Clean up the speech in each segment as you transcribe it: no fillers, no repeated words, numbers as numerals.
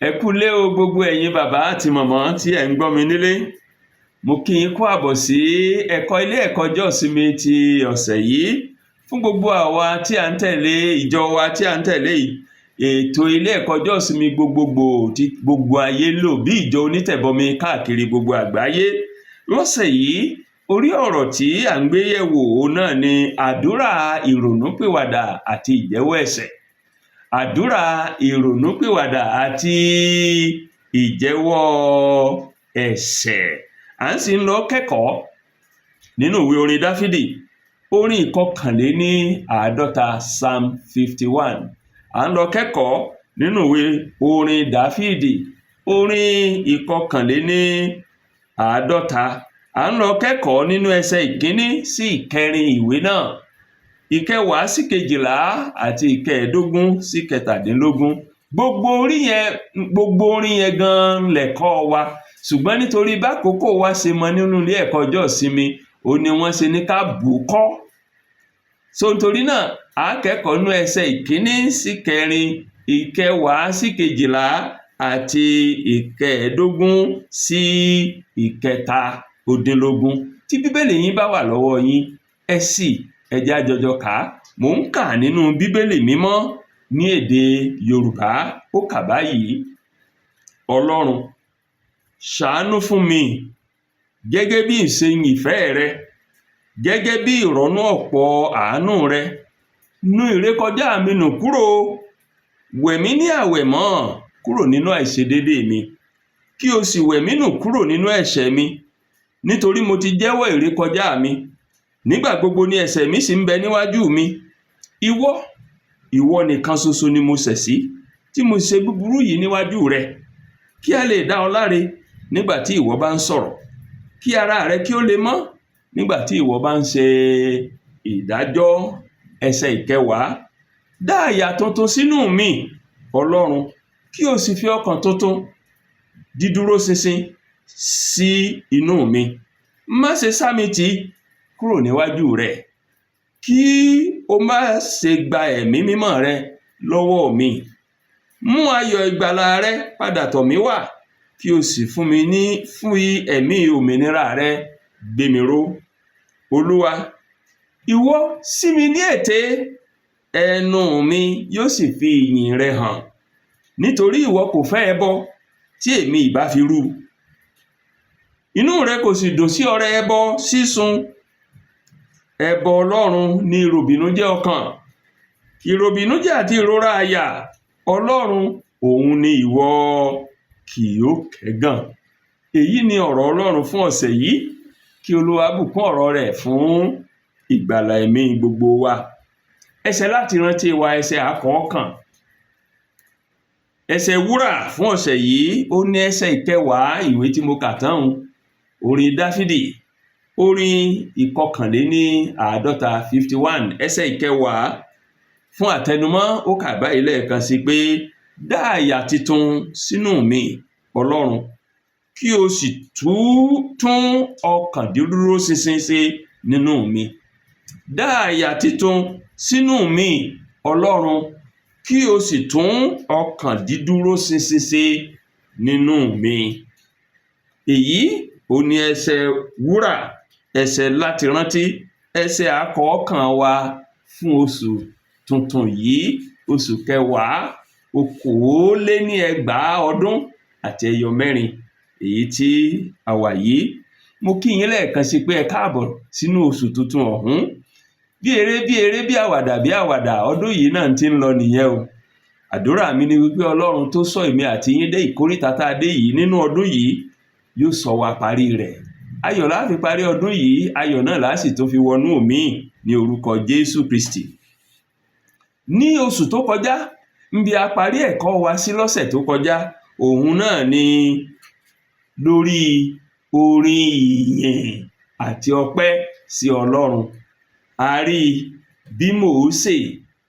Ẹ kúlé o, gbogbo ẹ̀yin bàbá àti màmá tí ẹ̀ ń gbọ́ mi nílé. Mo kí yín kú àbọ̀ sí ẹ̀kọ́ ilé ẹ̀kọ́ ọjọ́ ìsinmi ti ọ̀sẹ̀ yìí. Fún gbogbo àwa tí à ń tẹ̀lé ìjọ wa, tí à ń tẹ̀lé ètò ilé ẹ̀kọ́ ọjọ́ ìsinmi gbogbogbò tí gbogbo ayé lò bí ìjọ onítẹ̀bọmi káàkiri gbogbo àgbáyé. Lọ́sẹ̀ yìí, orí ọ̀rọ̀ tí à ń gbé yẹ̀wò, òun náà ni àdúrà ìrònúpìwàdà àti ìjẹ́wọ́ ẹ̀ṣẹ̀. Àdúrà ìrònúpìwàdà àti ìjẹ́wọ́ ẹ̀ṣẹ̀. À ń sì ń lọ kẹ́kọ̀ọ́ nínú ìwé orin Dáfídì, orin 51, Psalm 51. À ń lọ kẹ́kọ̀ọ́ nínú ìwé orin Dáfídì, orin 51. À ń lọ kẹ́kọ̀ọ́ nínú ẹsẹ̀ 1 sí 4 ìwé náà, 10 sí 12 àti 15 sí 17. Gbogbo orí yẹn, gbogbo orin yẹn gan-an lẹ̀kọ́ wa, ṣùgbọ́n nítorí bákòókò wa ṣe mọ nínú ilé ẹ̀kọ́ ọjọ́ ìsinmi, òun ni wọ́n ṣe ní ká bù ú kọ́. So nítorí náà, à á kẹ́kọ̀ọ́ nínú ẹsẹ̀ 1 sí 4, 10 sí 12 àti 15 sí 17. Tí Bíbélì yín bá wà lọ́wọ́ yín, ẹ ṣí, ẹ jẹ́ á jọjọ kà á. Mò ń kà nínú Bíbélì Mímọ́ ní èdè Yorùbá. Ó kà báyìí: Ọlọ́run, ṣàánú fún mi gẹ́gẹ́ bí ìṣeun ìfẹ́ rẹ, gẹ́gẹ́ bí ìrọ́nú ọ̀pọ̀ àánú rẹ. Nu ìrékọjá mi nù kúrò, wẹ̀ mí ní àwẹ̀mọ́ kúrò nínú àìṣedéédéé mi, kí o sì wẹ̀ mí nù kúrò nínú ẹ̀ṣẹ̀ mi. Nítorí mo ti jẹ́wọ́ ìrékọjá mi, nígbà gbogbo ni ẹ̀ṣẹ̀ mi sì ń bẹ níwájú mi. Ìwọ, ìwọ nìkan ṣoṣo ni mo ṣẹ̀ sí, tí mo ṣe búburú yìí níwájú rẹ, kí a lè dá ọ láre nígbà tí ìwọ bá ń sọ̀rọ̀, kí ara rẹ kí ó lè mọ́ nígbà tí ìwọ bá ń ṣe ìdájọ́. Ẹsẹ̀ 10: Dá àyà tuntun sínú mi, Ọlọ́run, kí o sì fi ọkàn tuntun dídúró ṣinṣin sí inú mi. Má ṣe sá mi tì kúrò níwájú rẹ, kí o má ṣe gba Ẹ̀mí Mímọ́ rẹ lọ́wọ́ mi. Mú ayọ̀ ìgbàlà rẹ padà tọ̀ mí wá, kí o sì fún mi ní fún ẹ̀mí òmìnira rẹ gbé mi ró. Olúwa, ìwọ ṣí mi ní ètè, ẹnu mi yóò sì fi ìyìn rẹ hàn. Nítorí ìwọ kò fẹ́ ẹbọ, tí èmi ìbá fi rú, inú rẹ kò sì dùn sí ọrẹ ẹbọ sísun. Ẹbọ Ọlọ́run ní ìròbìnújẹ́ ọkàn, ìròbìnújẹ́ àti ìrora àyà, Ọlọ́run, òun ni ìwọ kì yóò kẹ́gàn. Èyí ni ọ̀rọ̀ Ọlọ́run fún ọ̀sẹ̀ yìí. Kí Olúwa bùkún ọ̀rọ̀ rẹ̀ fún ìgbàlà ẹ̀mí gbogbo wa. Ẹsẹ̀ láti rántí wa, ẹsẹ̀ àkọ́kàn, ẹsẹ̀ wúrà fún ọ̀sẹ̀ yìí, ó ní ẹsẹ̀ 10 ìwé tí mo kà tán, orin Dáfídì, orin 51, 51, ẹsẹ̀ 10. Fún àtẹnumọ́, ó kà báyìí lẹ́ẹ̀kan sí pé: "Dá àyà titun sínú mi, Ọlọ́run, kí o sì tún ọkàn dídúró ṣinṣin ṣe nínú mi. Dá àyà titun sínú mi, Ọlọ́run, kí o sì tún ọkàn dídúró ṣinṣin ṣe nínú mi." Èyí ò ní ẹsẹ̀ wúrà, ẹsẹ̀ láti rántí, ẹsẹ̀ àkọ́kàn wa fún oṣù tuntun yìí, oṣù kẹwàá, 2024 èyí tí a wà yìí. Mo kí yín lẹ́ẹ̀kan sí pé ẹ káàbọ̀ sínú oṣù tuntun ọ̀hún. Bí eré bí eré, bí àwàdà bí àwàdà, ọdún yìí náà ti ń lọ nìyẹn o. Àdúrà mi ni wípé Ọlọ́run tó sọ èmi àti yín dé ìkóríta tá a dé yìí nínú ọdún yìí yóò sọ wa parí rẹ̀. Ayọ̀ la fi parí ọdún yìí, ayọ̀ náà la sì tún fi wọnú òmíì ní orúkọ Jésù Kristi. Ní oṣù tó kọjá, níbi a parí ẹ̀kọ́ wa sí lọ́sẹ̀ tó kọjá, òun náà ni lórí orin ìyìn àti ọpẹ́ sí Ọlọ́run. A rí bí Mósè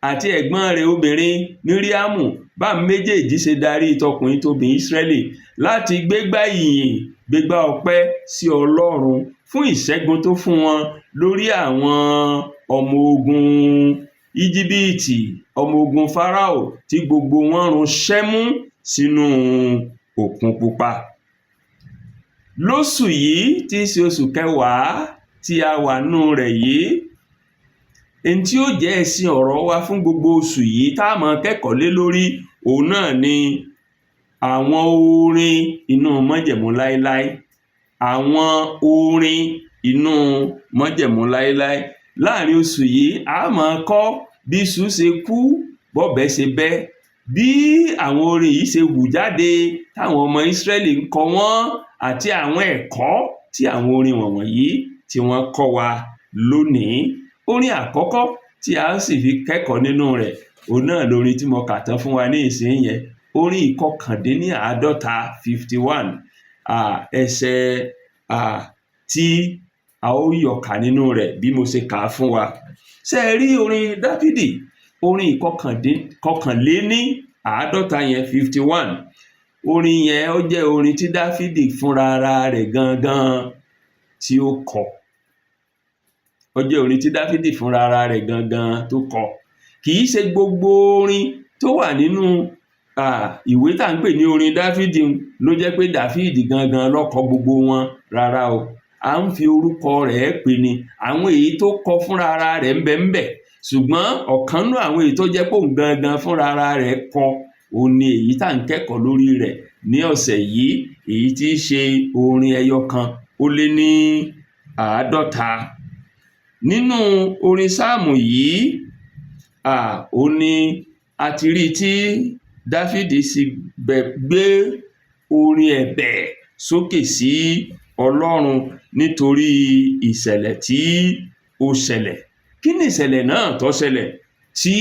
àti ẹ̀gbọ́n rẹ̀ obìnrin Míríámù bá méjèèjì ṣe darí tọkùnrin tóbìnrin Ísírẹ́lì láti gbégbá ìyìn, gbégbá ọpẹ́ sí Ọlọ́run fún ìṣẹ́gun tó fún wọn lórí àwọn ọmọ ogun Íjíbítì, ọmọ ogun Fáráò tí gbogbo wọn run ṣẹ́mú. sínú Òkun Pupa. Lóṣù yìí tí í ṣe oṣù kẹwàá tí a wà nínú rẹ̀ yìí, n tí ó jẹ́ ẹṣin ọ̀rọ̀ wa fún gbogbo oṣù yìí tá á máa kẹ́kọ̀ọ́ lé lórí, òun náà ni àwọn orin inú Májẹ̀mú Láíláí. Àwọn orin inú Májẹ̀mú Láíláí. Láàrin oṣù yìí, a á máa kọ́ bí iṣu ṣe kú, bọ́bẹ ṣe bẹ́, bí àwọn orin yìí ṣe hù jáde táwọn ọmọ Ísírẹ́lì ń kọ wọ́n, àti àwọn ẹ̀kọ́ tí àwọn orin wọ̀nwọ̀nyí tí wọ́n kọ́ wa lónìí. Orin àkọ́kọ́ tí a ó sì fi kẹ́kọ̀ọ́ nínú rẹ̀, òun náà lorin tí mo kà tán fún wa ní ìsinyìí yẹn, orin 51, 51, ẹsẹ̀ tí a ó yọ̀kà nínú rẹ̀ bí mo ṣe kà á fún wa. Ṣé ẹ rí orin Dáfídì, orin 51 yẹn, 51, orin yẹn, ó jẹ́ orin tí Dáfídì fúnra ara rẹ̀ gangan tí ó kọ. Ó jẹ́ orin tí Dáfídì fúnra ara rẹ̀ gangan tó kọ. Kì í ṣe gbogbo orin tó wà nínú ìwé tá à ń pè ní orin Dáfídì ló jẹ́ pé Dáfídì gangan ló kọ gbogbo wọn, rárá o. À ń fi orúkọ rẹ̀ pè ní. Àwọn èyí tó kọ fúnra ara rẹ̀ ń bẹ ńbẹ̀, ṣùgbọ́n ọ̀kan nínú àwọn èyí tó jẹ́ pé òun gangan fúnra ara rẹ̀ kọ, òun ni èyí tá à ń kẹ́kọ̀ọ́ lórí rẹ̀ ní ọ̀sẹ̀ yìí, èyí tí í ṣe orin 151. Nínú orin sáàmù yìí, òun ni a ti rí tí Dáfídì sì gbé orin ẹ̀bẹ̀ sókè sí Ọlọ́run nítorí ìṣẹ̀lẹ̀ tí ó ṣẹlẹ̀. Kí ni ìṣẹ̀lẹ̀ náà tó ṣẹlẹ̀ tí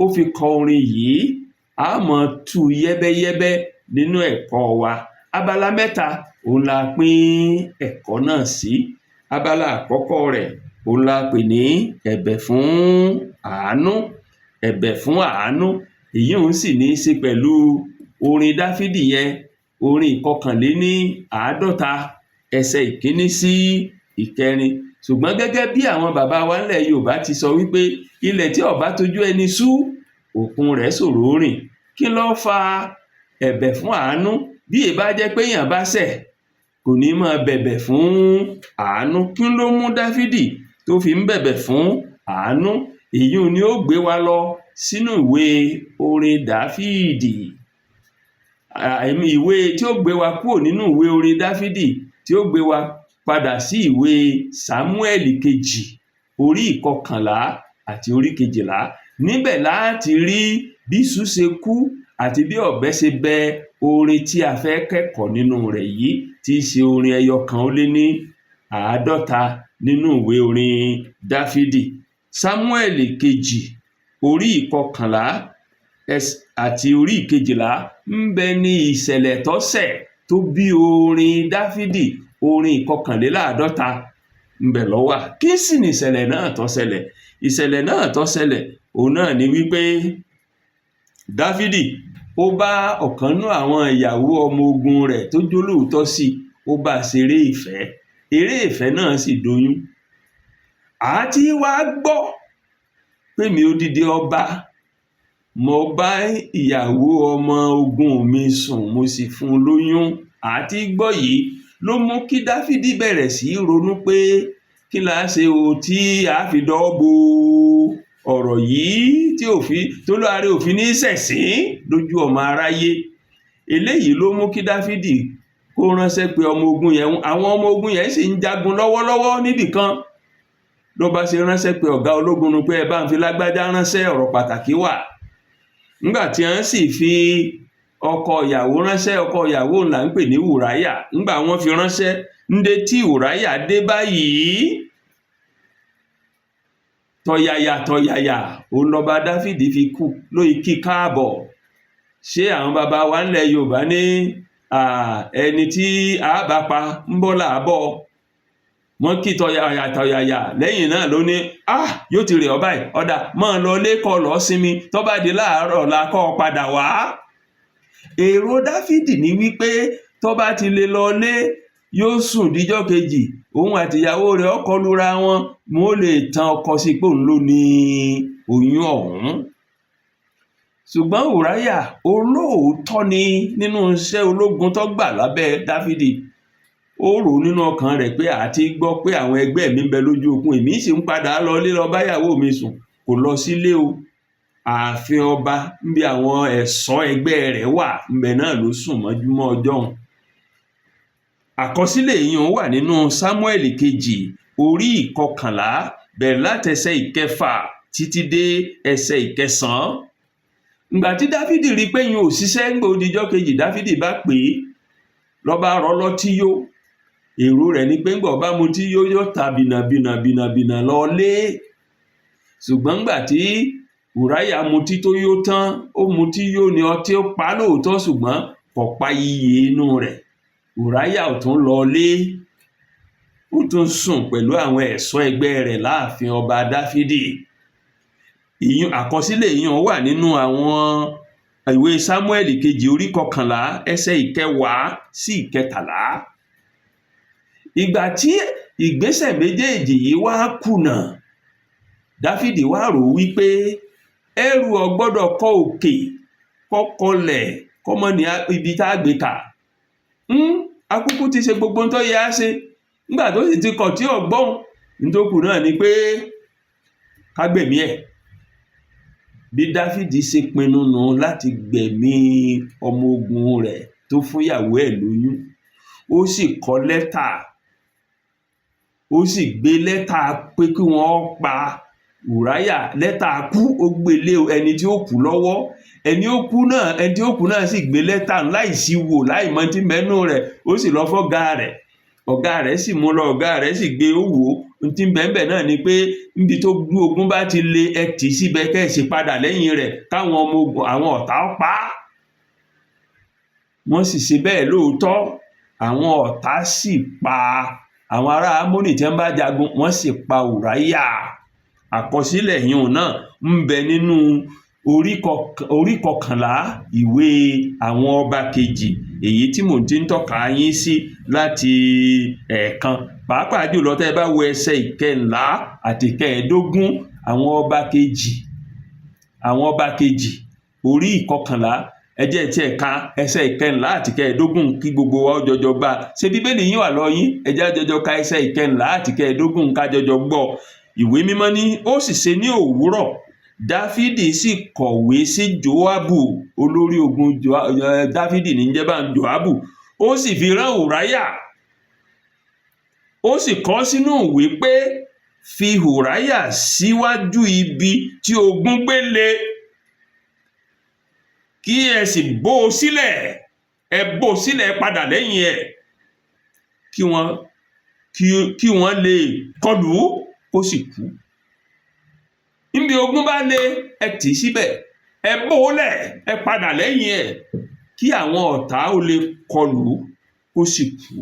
ó fi kọ orin yìí? A ó máa tú yẹ́bẹ́yẹ́bẹ́ nínú ẹ̀kọ́ wa. Abala mẹ́ta òun la pín ẹ̀kọ́ náà sí. Abala àkọ́kọ́ rẹ̀, òun la pè ní ẹ̀bẹ̀ fún àánú. Ẹ̀bẹ̀ fún àánú. Èyí òun sì ní í ṣe pẹ̀lú orin Dáfídì yẹn, orin 51, ẹsẹ̀ 1 sí 4. Ṣùgbọ́n gẹ́gẹ́ bí àwọn bàbá wa nílẹ̀ Yorùbá ti sọ wípé ilẹ̀ tí ò bá tojú ẹni sú, òkun rẹ̀ ṣòro rìn. Kí ló fa ẹ̀bẹ̀ fún àánú? Bí è bá jẹ́ pé èèyàn bá ṣẹ̀, kò ní máa bẹ̀bẹ̀ fún àánú. Kí ló mú Dáfídì tó fi ń bẹ̀bẹ̀ fún àánú? Èyí ni ó gbé wa lọ sínú ìwé orin Dáfídì, ìwé tí ó gbé wa kúrò nínú ìwé orin Dáfídì, tí ó gbé wa padà sí ìwé Sámúẹ́lì kejì, orí 11 àti orí 12. Níbẹ̀ láti rí bí iṣu ṣe kú àti bí ọ̀bẹ ṣe bẹ orin tí a fẹ́ kẹ́kọ̀ọ́ nínú rẹ̀ yìí, tí í ṣe orin 151 nínú ìwé orin Dáfídì. Sámúẹ́lì kejì, orí 11 àti orí 12 ńbẹ ní ìṣẹ̀lẹ̀ tó ṣẹ̀ tó bí orin Dáfídì, orin 51, ńbẹ̀ ló wà. Kí sì ni ìṣẹ̀lẹ̀ náà tó ṣẹlẹ̀? Ìṣẹ̀lẹ̀ náà tó ṣẹlẹ̀, òun náà ni wípé Dáfídì ó bá ọ̀kan nínú àwọn ìyàwó ọmọ ogun rẹ̀ tó jólóòótọ́ sí, ó bá ṣeré ìfẹ́. Eré ìfẹ́ náà sì doyún. Àá tí wá gbọ́ pé mi odidi ọba, mo bá ìyàwó ọmọ ogun mi sùn, mo sì fún un lóyún. Àti gbọ́ yìí ló mú kí Dáfídì bẹ̀rẹ̀ sí í ronú pé kí la ṣe o tí a fi dọ́wọ́ bo ọ̀rọ̀ yìí tí òfin tólúwarẹ̀ òfin ní ṣẹ̀sín lójú ọmọ aráyé. Eléyìí ló mú kí Dáfídì kó ránṣẹ́ pé ọmọ ogun yẹn. Àwọn ọmọ ogun yẹn sì ń jagun lọ́wọ́lọ́wọ́ níbì kan. Ló bá ṣe ránṣẹ́ pé ọ̀gá ológun nu pé ẹ bá ń fi lágbájá ránṣẹ́, ọ̀rọ̀ pàtàkì wà. Nígbà tí wọ́n sì fi ọkọ ìyàwó ránṣẹ́, ọkọ ìyàwó là ń pè ní Wùráyà. Nígbà wọ́n fi ránṣẹ́ ńdé tí Wùráyà dé báyìí, tọ̀yàyà tọ̀yàyà òun lọba Dáfídì fi kú lóyè kí káàbọ̀. Ṣé àwọn baba wa ńlẹ̀ Yorùbá ní ẹni tí a bá pa ń bọ́ là á bọ̀? Wọ́n kí tọ̀yàyà tọ̀yàyà. Lẹ́yìn náà ló ní, ah, yóò ti rẹ̀ ọ́ báyìí, ọ̀dà máa lọ ilé kọ́ lọ́ọ́ sinmi, tó bá di láàárọ̀ ọ̀la kó o padà wá. Èrò Dáfídì ní wípé tó bá ti lè lọ lé, yóò sùn díjọ́ kejì, òun àtìyàwó rẹ̀ ó kọlura wọn, wọn ó lè tan ọkọ sí pé òun ló ní oyún ọ̀hún. Ṣùgbọ́n Ùráyà, olóòótọ́ ni nínú iṣẹ́ ológun tó gbà lábẹ́ Dáfídì. Ó rò ó nínú ọkàn rẹ̀ pé àti gbọ́ pé àwọn ẹgbẹ́ mi ń bẹ lójú ogun, èmi sì ń padà lọ ilé lọ báyàwó mi sùn. Kò lọ sílé o, ààfin ọba níbi àwọn ẹ̀ṣọ́ ẹgbẹ́ rẹ̀ wà, ńbẹ̀ náà ló sùn mọ́júmọ́ ọjọ́ òun. Àkọsílẹ̀ yìí wà nínú Sámúẹ́lì kejì, orí 11, bẹ̀rẹ̀ láti ẹsẹ̀ 6 títí dé ẹsẹ̀ 9. Ìgbà tí Dáfídì rí i pé yìí ò ṣiṣẹ́, ńgbà ó dijọ́ kejì, Dáfídì bá pè é, lọ́ba rọ́ lọ́tí yó. Èrò rẹ̀ ni pé ńgbà ọba mutí yó, yóò ta bìnàbìnà bìnàbìnà lọ lé. Ṣùgbọ́n ńgbà tí Ùráyà mutí tó yó tán, ó mutí yó ni, ọtí ó pa á lóòótọ́, ṣùgbọ́n kò pa iyè inú rẹ̀. Ùráyà ò tún lọ lé, ó tún sùn pẹ̀lú àwọn ẹ̀ṣọ́ ẹgbẹ́ rẹ̀ láàfin ọba Dáfídì. Ìyún àkọsílẹ̀ yìí wà nínú àwọn ìwé Sámúẹ́lì kejì, orí 11, ẹsẹ̀ 10 sí 13. Ìgbà tí ìgbésẹ̀ méjèèjì yìí wá kùnà, Dáfídì wá rò wípé ẹrù ò gbọ́dọ̀ kọ òkè kọ́kọlẹ̀ kọ́mọ ní ibi tá a gbé kà. Akúkú ti ṣe gbogbo ohun tó yẹ á ṣe. Nígbà tó sì ti kọ̀ tí ò gbọ́n, nítòkù náà ni pé ká gbẹ̀mí ẹ̀. Bí Dáfídì ṣe pinnu nù láti gbẹ̀mí ọmọ ogun rẹ̀ tó fúnyàwó ẹ̀ lóyún. Ó sì kọ lẹ́tà, ó sì gbé lẹ́tà pé kí wọ́n pa Ùráyà, lẹ́tà kú, ó gbé lé ẹni tí ó kú lọ́wọ́. Ẹni tí ó kú náà sì gbé lẹ́tà láìsí wò, láì mọ tí mẹ́nu rẹ̀, ó sì lọ fọ́gá rẹ̀. Ọ̀gá rẹ̀ sì mú lọ, ọ̀gá rẹ̀ sì gbé, ó wò ó. Tí bẹ́ẹ̀ náà ni pé níbi tó gbú ogun bá ti le, ẹ tì í síbẹ̀, kẹ́ ẹ̀ sì padà lẹ́yìn rẹ̀, káwọn ọmọ ogun àwọn ọ̀tá pa á. Wọ́n sì ṣe bẹ́ẹ̀ lóòótọ́, àwọn ọ̀tá sì pa àwọn ará Ámónì tí wọ́n bá jagun, wọ́n sì pa Ùráyà. Àkọsílẹ̀ yìí náà ń bẹ nínú orí 11 ìwé àwọn ọba kejì, èyí tí mò ń ti ń tọ́ka yín sí láti ẹ̀ẹ̀kan, pàápàá jùlọ tẹ́ ẹ bá wo ẹsẹ̀ 14 àti 15, àwọn ọba kejì orí 11. Ẹ jẹ́ tí ẹ ka ẹsẹ̀ 14 àti 15 kí gbogbo wa ó jọjọ gbà. Ṣé Bíbélì yín wà lọ yín? Ẹ jẹ́ á jọjọ ka ẹsẹ̀ 14 àti 15 ká jọjọ gbọ́. Ìwé Mímọ́ ní, ó sì ṣe ní òwúrọ̀, Dáfídì sì kọ̀wé sí Jóábù, olórí ogun Dáfídì ní jẹ́ bá ń Jóábù, ó sì fi rán Ùráyà, ó sì kọ sínú ìwé pé, fi Ùráyà síwájú ibi tí ogun gbé le, kí ẹ sì bó o sílẹ̀, ẹ bó o sílẹ̀, padà lẹ́yìn ẹ̀, kí wọ́n lè kọlù ú, kó sì kú. Níbi ogun bá le, ẹ tì í síbẹ̀, ẹ bó o lẹ̀, ẹ padà lẹ́yìn ẹ̀, kí àwọn ọ̀tá ó lè kọlù ú, kó sì kú.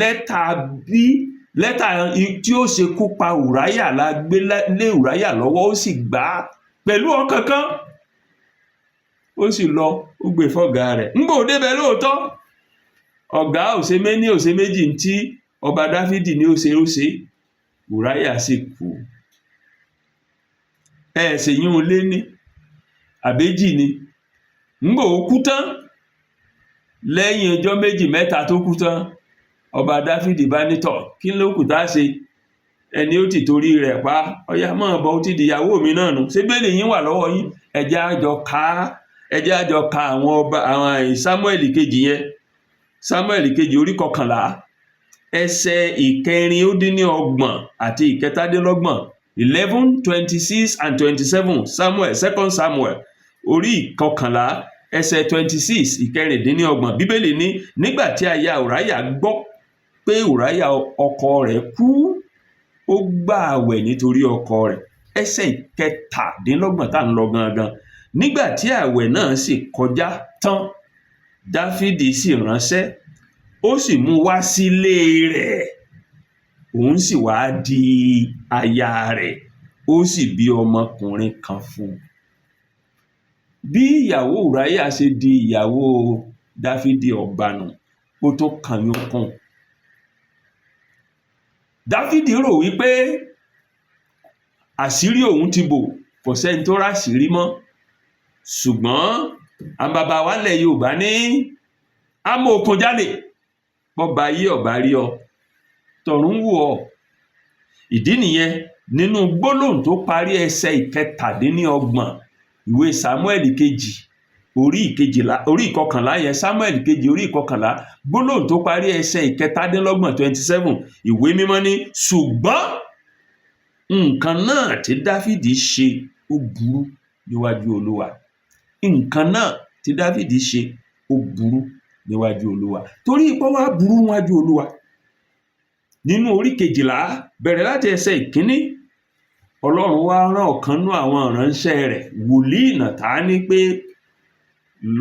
Lẹ́tà bí lẹ́tà tí ó ṣekú pa Ùráyà la gbé lé Ùráyà lọ́wọ́. Ó sì gbà á pẹ̀lú ọkàn kan, ó sì lọ, ó gbé fọ́gàá rẹ̀. Ńgbò débẹ̀ lóòótọ́, ọ̀gá ò ṣe méní ò ṣe méjì, ntí ọba Dáfídì ní ó ṣe, ó ṣe. Ùráyà sì kú. Ẹ ṣèyún lé ní àbéjì ni. Ńgbò ó kú tán, lẹ́yìn ọjọ́ méjì mẹ́ta tó kú tán, ọba Dáfídì bá ní, tọ̀, kí ló kù tá a ṣe? Ẹni ó ti torí rẹ̀ pa, ọyá máa bọ̀, ó ti dìyàwó mi náà nù. Ṣé bẹ́ẹ̀lì yín wà lọ́wọ́ yín? Ẹ jẹ́ á jọ ka, ẹ jẹ́ á jọ ka àwọn ọba, àwọn Sámúẹ́lì kejì yẹn, Sámúẹ́lì kejì, orí 11, ẹsẹ̀ 26 àti 37, 11, 26 and 27. Samuel, Second Samuel, orí 11, ẹsẹ̀ 26, 26. Bíbélì ní, nígbà tí aya Ùráyà gbọ́ pé Ùráyà ọkọ rẹ̀ kú, ó gbààwẹ̀ nítorí ọkọ rẹ̀. Ẹsẹ̀ 27 tá à ń lọ gangan: nígbà tí ààwẹ̀ náà sì kọjá tán, Dáfídì sì ránṣẹ́, ó sì mú wá sílé rẹ̀, òun sì wá di aya rẹ̀, ó sì bí ọmọkùnrin kan fún un. Bí ìyàwó Ùráyà ṣe di ìyàwó Dáfídì ọba nù, ó tún kàn yún kún. Dáfídì rò wípé àṣírí òun ti bò, kò sẹ́ni tó ráṣìírí mọ́. Ṣùgbọ́n àwọn bàbá wa ńlẹ̀ Yorùbá ní amòòkùnjalè, bọ́ba ayé ọ̀bá rí ọ, tọ̀run ń wò ọ́. Ìdí nìyẹn nínú gbólóhùn tó parí ẹsẹ̀ 37 ìwé Sámúẹ́lì kejì orí 12, orí 11 yẹn, Sámúẹ́lì kejì orí 11, gbólóhùn tó parí ẹsẹ̀ 27, 27, ìwé mímọ́ ní, ṣùgbọ́n nǹkan náà tí Dáfídì ṣe, ó burú níwájú Olúwa. Nǹkan náà tí Dáfídì ṣe, ó burú níwájú Olúwa. Torí pé ó wá burú níwájú Olúwa, nínú orí 12, bẹ̀rẹ̀ láti ẹsẹ̀ 1, Ọlọ́run wá rán ọ̀kan nínú àwọn ìránṣẹ́ rẹ̀, wòlíì Nàtánì, pé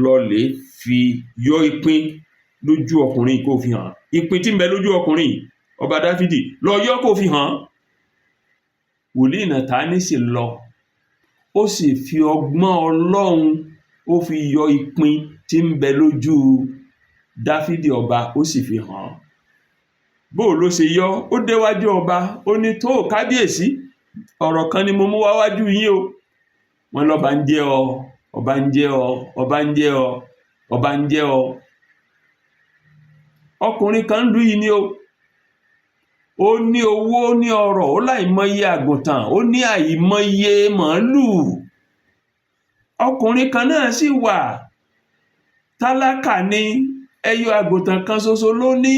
lọ lè fi yọ ìpín lójú ọkùnrin kó fi hàn. Ìpín tí ń bẹ lójú ọkùnrin ọba Dáfídì, lọ yọ kó fi hàn. Wòlíì Nàtánì sì lọ, ó sì fi ọgbọ́n Ọlọ́run, ó fi yọ ìpín tí ń bẹ lójú Dáfídì ọba, ó sì fi hàn. Bó ló ṣe yọ? Ó déwájú ọba, ó ní, tó, kábíyèsí, ọ̀rọ̀ kan ni mo mú wá wájú yín o. Wọ́n lọ́ba ń jẹ́ ọ, ọba ń jẹ́ ọ, ọba ń jẹ́ ọ, ọba ń jẹ́ ọ. Ọkùnrin kan ń lú yìí ni o, ó ní owó, ó ní ọrọ̀, ó láìmọye àgùntàn, ó ní àìmọye màálùú. Ọkùnrin kan náà sì wà, tálákà ni, ẹyọ àgùntàn kan ṣoṣo ló ní.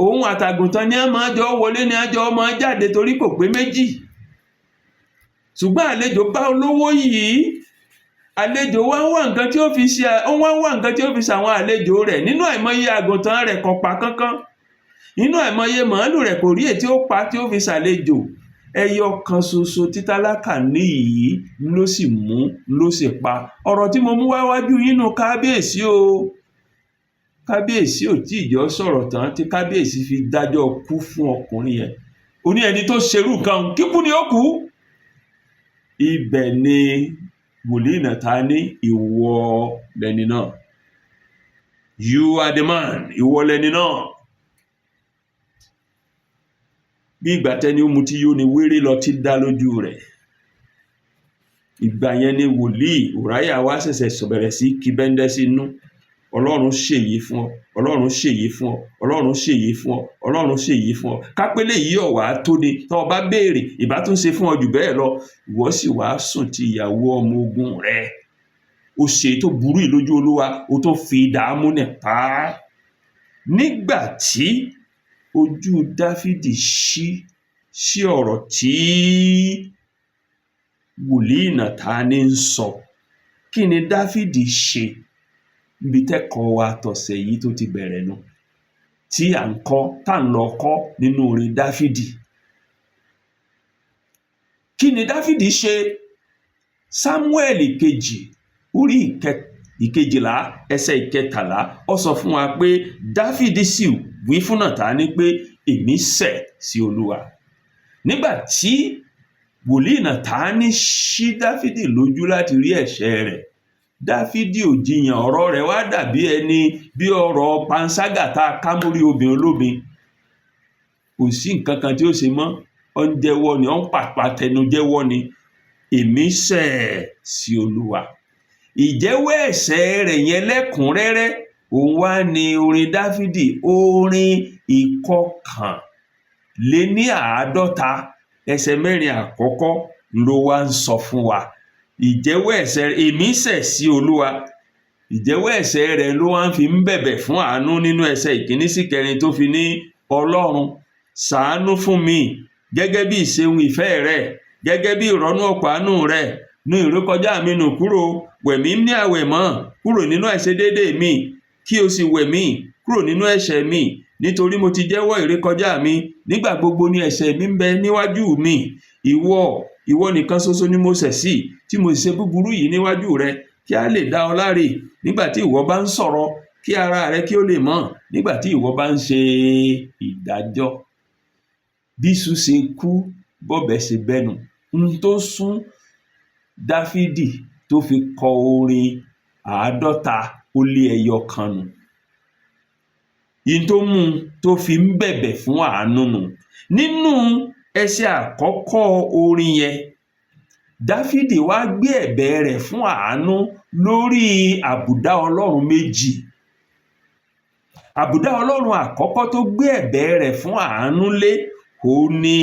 Òun àtàgùntàn ni a máa jọ wọlé, ni a jọ máa jáde, torí kò pé méjì. Ṣùgbọ́n àlejò bá olówó yìí, àlejò wá ń wá nǹkan tí ó fi ṣe, ó wá ń wá nǹkan tí ó fi ṣàwọn àlejò rẹ̀. Nínú àìmọye àgùntàn rẹ̀, kò pa kankan. Nínú àìmọye màálù rẹ̀, kò rí èyí tí ó pa tí ó fi ṣàlejò. Ẹyọ kan ṣoṣo tí tálákà ní yìí ló sì mú, ló sì pa. Ọ̀rọ̀ tí mo mú wá wájú yín nù, kábíyèsí o. Kábíyèsí ò tí ì jọ sọ̀rọ̀ tán tí kábíyèsí fi dájọ́ kú fún ọkùnrin yẹn. Ó ní ẹni tó ṣerú nǹkan, kíkú ni ó kú. Ibẹ̀ ni wòlíì Nàtánì, ìwọ lẹni náà, you are the man, ìwọ lẹni náà. Bí ìgbà tẹni ó mutí yó ni wéré lọ ti dá lójú rẹ̀. Ìgbà yẹn ni wòlíì Ùráyà wá ṣẹ̀ṣẹ̀ bẹ̀rẹ̀ sí kí bẹ́ńdẹ́ sínú. Ọlọ́run ṣèyí fún ọ, Ọlọ́run ṣèyí fún ọ, Ọlọ́run ṣèyí fún ọ, Ọlọ́run ṣèyí fún ọ. Kápẹ́lẹ́ yìí ọ̀wá tó ni tọ́ ọ bá béèrè, ìbá tún ṣe fún ọ jù bẹ́ẹ̀ lọ. Ìwọ sì wá sùn ti ìyàwó ọmọ ogun rẹ, ó ṣe tó burú yìí lójú Olúwa, ó tún fi ìdààmú nì pa á. Nígbà tí ojú Dáfídì ṣí sí ọ̀rọ̀ tí wòlíì Nàtánì ń sọ, kí ni Dáfídì ṣe? Níbi tẹ́kọ̀ọ́ wa tọ̀sẹ̀ yìí tó ti bẹ̀rẹ̀ nu, tí à ń kọ́, tá à ń lọ kọ́ nínú orin Dáfídì. Kí ni Dáfídì ṣe? Sámúẹ́lì kejì orí 12 ẹsẹ̀ 13, ó sọ fún wa pé Dáfídì sì wí fún Nàtánì pé, èmi ṣẹ̀ sí Olúwa. Nígbà tí wòlíì Nàtánì ṣí Dáfídì lójú láti rí ẹ̀ṣẹ̀ rẹ̀, Dáfídì ò jiyàn. Ọ̀rọ̀ rẹ̀ wá dàbí ẹni bí ọ̀rọ̀ panṣágà tá a ká mórí obìnrin olóbìn. Kò sí nǹkan kan tí ó ṣe mọ́, ó ń jẹ́wọ́ ni, ó ń pàpà tẹnu jẹ́wọ́ ni, èmi ṣẹ̀ sí Olúwa. Ìjẹ́wọ́ ẹ̀ṣẹ̀ rẹ̀ yẹn lẹ́kùnrẹ́rẹ́, òun wá ní orin Dáfídì, orin 51 ẹsẹ̀ 4 àkọ́kọ́ ló wá ń sọ fún wa. Ìjẹ́wọ́ ẹ̀ṣẹ̀, èmi ṣẹ̀ sí Olúwa. Ìjẹ́wọ́ ẹ̀ṣẹ̀ rẹ̀ ló wá ń fi ń bẹ̀bẹ̀ fún àánú nínú ẹsẹ̀ 1 sí 4, tó fi ní, Ọlọ́run, ṣàánú fún mi gẹ́gẹ́ bí ìṣeun ìfẹ́ rẹ̀, gẹ́gẹ́ bí ìrọ́nú ọ̀pọ̀ àánú rẹ̀, nu ìrékọjá mi nù kúrò, wẹ̀ mí ní àwẹ̀mọ́ kúrò nínú àìṣedéédéé mi, kí o sì wẹ̀ mí kúrò nínú ẹ̀ṣẹ̀ mi. Nítorí mo ti jẹ́wọ́ ìrékọjá mi, nígbà gbogbo ni ẹ̀ṣẹ̀ mi ń bẹ níwájú mi. Ìwọ nìkan ṣoṣo ni mo ṣẹ̀ sí, tí mo sì ṣe búburú yìí níwájú rẹ, kí a lè dá ọ láre nígbà tí ìwọ bá ń sọ̀rọ̀, kí ara rẹ kí ó lè mọ́ nígbà tí ìwọ bá ń ṣe ìdájọ́. Bí iṣu ṣe kú, bọ́bẹ ṣe bẹ́nu. N tó sún Dáfídì tó fi kọ orin 51 nù. In tó mú un tó fi ń bẹ̀bẹ̀ fún àánú nù. Nínú ẹsẹ̀ àkọ́kọ́ orin yẹn, Dáfídì wá gbé ẹ̀bẹ̀ rẹ̀ fún àánú lórí àbùdá Ọlọ́run méjì. Àbùdá Ọlọ́run àkọ́kọ́ tó gbé ẹ̀bẹ̀ rẹ̀ fún àánú lé, òun ni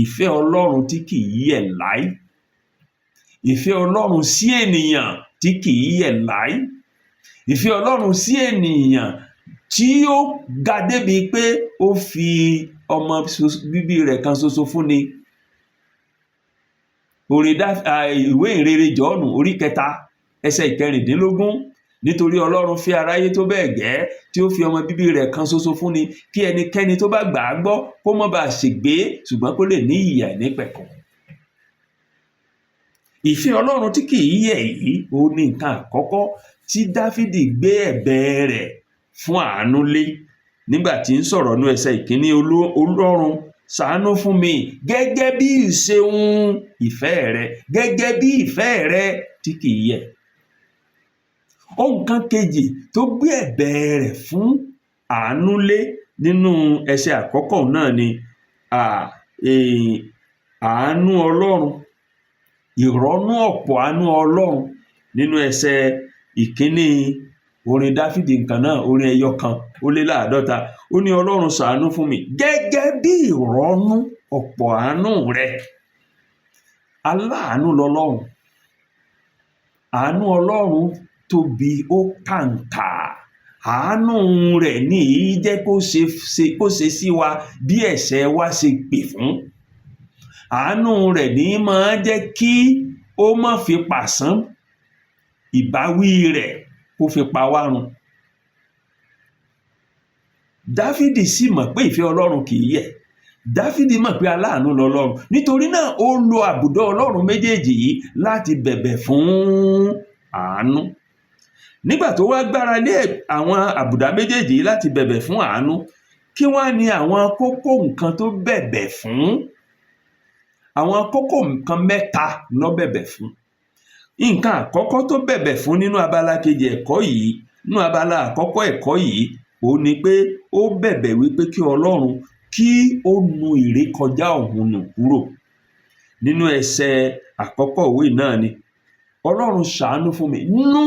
ìfẹ́ Ọlọ́run tí kìí yẹ̀ láí, ìfẹ́ Ọlọ́run sí ènìyàn tí kìí yẹ̀ láí, ìfẹ́ Ọlọ́run sí ènìyàn tí ó ga débi pé ó fi ọmọ bíbí rẹ̀ kan ṣoṣo fúnni. Orin Ìwé Ìhìnrere Jọ́ọ̀nù orí 3 ẹsẹ̀ 16, nítorí Ọlọ́run fẹ́ aráyé tó bẹ́ẹ̀ gẹ́ tí ó fi ọmọ bíbí rẹ̀ kan ṣoṣo fúnni, kí ẹnikẹ́ni tó bá gbà á gbọ́ kó má baà ṣègbé, ṣùgbọ́n kó lè ní ìyè àìnípẹ̀kun. Ìfẹ́ Ọlọ́run tí kìí yẹ̀ yìí, òun ni nǹkan àkọ́kọ́ tí Dáfídì gbé ẹ̀bẹ̀ rẹ̀ fún àánú lé nígbà tí ń sọ̀rọ̀ ní ẹsẹ̀ 1: Ọlọ́run, ṣàánú fún mi gẹ́gẹ́ bí ìṣeun ìfẹ́ rẹ, gẹ́gẹ́ bí ìfẹ́ rẹ tí kìí yẹ̀. Ohun kan kejì tó gbé ẹ̀bẹ̀ rẹ̀ fún àánú lé nínú ẹsẹ̀ àkọ́kọ́ náà ni àánú Ọlọ́run, ìrọ́nú ọ̀pọ̀ àánú Ọlọ́run nínú ẹsẹ̀ 1 orin Dáfídì nǹkan náà, orin 151. Ó ní, Ọlọ́run, ṣàánú fún mi gẹ́gẹ́ bí ìrọ́nú ọ̀pọ̀ àánú rẹ. Aláàánú lọlọ́run. Àánú Ọlọ́run tóbi, ó kàǹkà. Àánú rẹ̀ ní í jẹ́ kó ṣe sí wa bí ẹ̀ṣẹ̀ wa ṣe pè fún. Àánú rẹ̀ ní máa jẹ́ kí ó má fi pàṣán ìbáwí rẹ̀ kó fi pa wá run. Dáfídì sì mọ̀ pé ìfẹ́ Ọlọ́run kì í yẹ̀. Dáfídì mọ̀ pé aláàánú lọlọ́run. Nítorí náà, ó lo àbùdá Ọlọ́run méjèèjì yìí láti bẹ̀bẹ̀ fún àánú. Nígbà tó wá gbára lé àwọn àbùdá méjèèjì yìí láti bẹ̀bẹ̀ fún àánú, kí wá ní àwọn kókó nǹkan tó bẹ̀bẹ̀ fún? Àwọn kókó nǹkan mẹ́ta ló bẹ̀bẹ̀ fún. Nǹkan àkọ́kọ́ tó bẹ̀bẹ̀ fún nínú abala kejì ẹ̀kọ́ yìí, nínú abala àkọ́kọ́ ẹ̀kọ́ yìí, òun ni pé ó bẹ̀bẹ̀ wípé kí Ọlọ́run kí ó nu ìrékọjá òun nù kúrò. Nínú ẹsẹ̀ àkọ́kọ́ ìwé náà ni, Ọlọ́run, ṣàánú fún mi, nú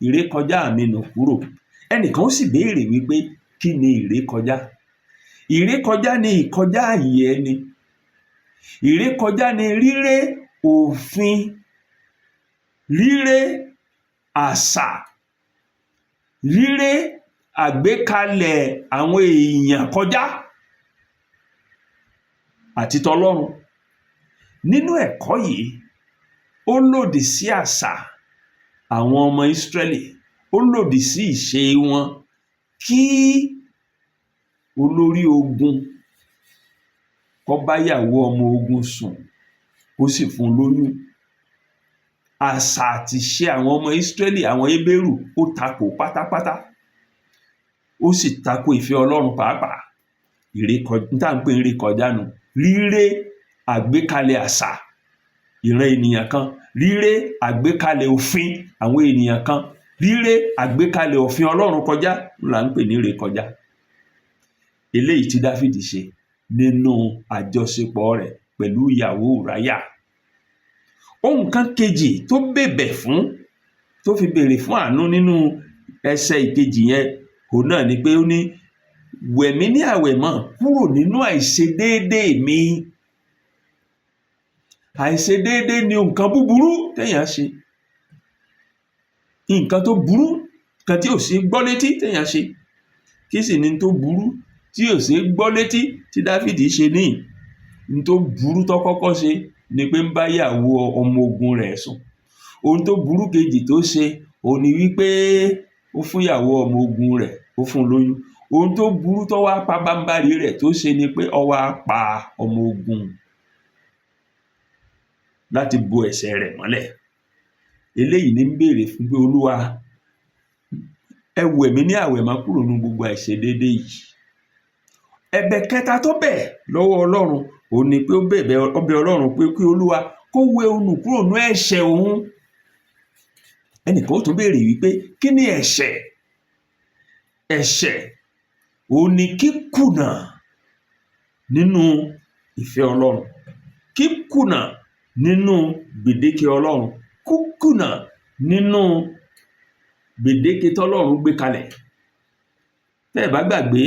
ìrékọjá mi nù kúrò. Ẹnìkan ó sì béèrè wípé, kí ni ìrékọjá? Ìrékọjá ni ìkọjá àyè ẹni. Ìrékọjá ni ríré òfin, ríré àṣà, ríré àgbékalẹ̀ àwọn èèyàn kọjá àti tọlọ́run. Nínú ẹ̀kọ́ yìí, ó lòdì sí àṣà àwọn ọmọ Ísírẹ́lì, ó lòdì sí ìṣe wọn kí olórí ogun kó báyàwó ọmọ ogun sùn, kó sì fún un lóyún. Àṣà àti ìṣe àwọn ọmọ Ísírẹ́lì, àwọn Hébérù, ó takò pátápátá, ó sì tako ìfẹ́ Ọlọ́run pàápàá. Ìrékọjá tá à ń pè ní ìrékọjá nu, ríré àgbékalẹ̀ àṣà ìran ènìyàn kan, ríré àgbékalẹ̀ òfin àwọn ènìyàn kan, ríré àgbékalẹ̀ òfin Ọlọ́run kọjá là ń pè ní ìrékọjá. Eléyìí tí Dáfídì ṣe nínú àjọṣepọ̀ rẹ̀ pẹ̀lú ìyàwó Ùráyà. Ohun kan kejì tó bẹ̀bẹ̀ fún, tó fi béèrè fún àánú nínú ẹsẹ̀ ìkejì yẹn, òun náà ni pé ó ní, wẹ̀ mí ní àwẹ̀mọ́ kúrò nínú àìṣedéédéé mi. Àìṣedéédéé ni nǹkan búburú téèyàn ṣe, nǹkan tó burú, nǹkan tí ò ṣeé gbọ́ létí téèyàn ṣe. Kí sì ni tó burú tí ò ṣeé gbọ́ létí tí Dáfídì ṣe níhìn? N tó burú tó kọ́kọ́ ṣe ni pé ń bá ìyàwó ọmọ ogun rẹ̀ sùn. Ohun tó burú kejì tó ṣe, òun ni wípé ó fún ìyàwó ọmọ ogun rẹ̀, ó fún un lóyún. Ohun tó burú tó wá pabambarì rẹ̀ tó ṣe ni pé ó wá pa ọmọ ogun láti bo ẹ̀ṣẹ̀ rẹ̀ mọ́lẹ̀. Eléyìí ní ń béèrè fún pé, Olúwa, ẹ wẹ̀ mí ní àwẹ̀mọ́ kúrò nínú gbogbo àìṣedéédéé yìí. Ẹ̀bẹ̀ kẹta tó bẹ̀ lọ́wọ́ Ọlọ́run, òun ni pé ó bẹ̀bẹ̀, ó bẹ̀ Ọlọ́run pé kí Olúwa kó wẹ òun nù kúrò nínú ẹ̀ṣẹ̀ òun. Ẹnìkan ó tún béèrè wípé, kí ni ẹ̀ṣẹ̀? Ẹ̀ṣẹ̀, òun ni kíkùnà nínú ìfẹ́ Ọlọ́run, kíkùnà nínú gbèdéke Ọlọ́run, kúkùnà nínú gbèdéke tọ́lọ́run gbé kalẹ̀. Tẹ́ ẹ̀ bá gbàgbé,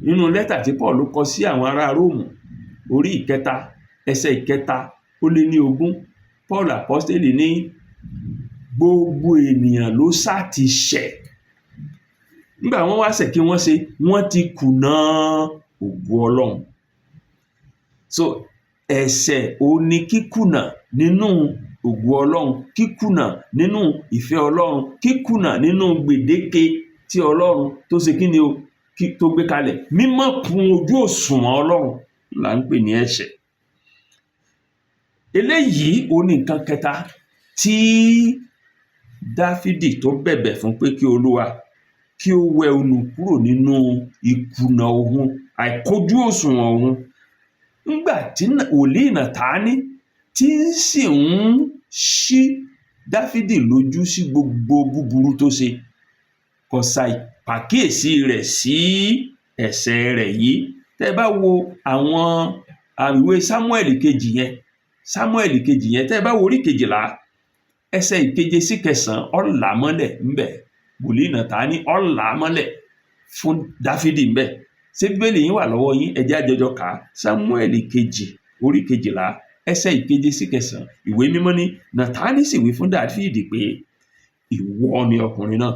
nínú lẹ́tà tí Paul kọ sí àwọn ará Róòmù, orí 3, ẹsẹ̀ 23, Paul apọ́stélì ní gbogbo ènìyàn ló sá ti ṣẹ̀. Nígbà wọ́n wá ṣẹ̀, kí wọ́n ṣe? Wọ́n ti kùnà ògo Ọlọ́run. So ẹ̀ṣẹ̀ òun ni kíkùnà nínú ògo Ọlọ́run, kíkùnà nínú ìfẹ́ Ọlọ́run, kíkùnà nínú gbèdéke tí Ọlọ́run tó ṣe kí ni o tó gbé kalẹ̀, mímọ́ kún ojú òṣùwọ̀n Ọlọ́run là ń pè ní ẹ̀ṣẹ̀. Eléyìí òun ni nǹkan kẹta tí Dáfídì tó bẹ̀bẹ̀ fún, pé kí Olúwa kí ó wẹ òun nù kúrò nínú ìkùnà òun, àìkójú òṣùwọ̀n òun. Nígbà tí wòlíì Nàtánì tí ń sì ń ṣí Dáfídì lójú sí gbogbo búburú tó ṣe, kò ṣàì pàkíyèsí rẹ̀ sí ẹ̀ṣẹ̀ rẹ̀ yìí. Tẹ́ ẹ bá wo àwọn ìwé Sámúẹ́lì kejì yẹn, Sámúẹ́lì kejì yẹn, tẹ́ ẹ bá wo orí 12, ẹsẹ̀ 7 sí 9, ó là á mọ́lẹ̀ ńbẹ̀. Wòlíì Nàtánì ó là á mọ́lẹ̀ fún Dáfídì ńbẹ̀. Ṣé Bíbélì yín wà lọ́wọ́ yín? Ẹ jẹ́ á jọjọ kà á. Sámúẹ́lì kejì, orí 12, ẹsẹ̀ 7 sí 9. Ìwé Mímọ́ ní, Nàtánì sì wí fún Dáfídì pé, "Ìwọ ni ọkùnrin náà!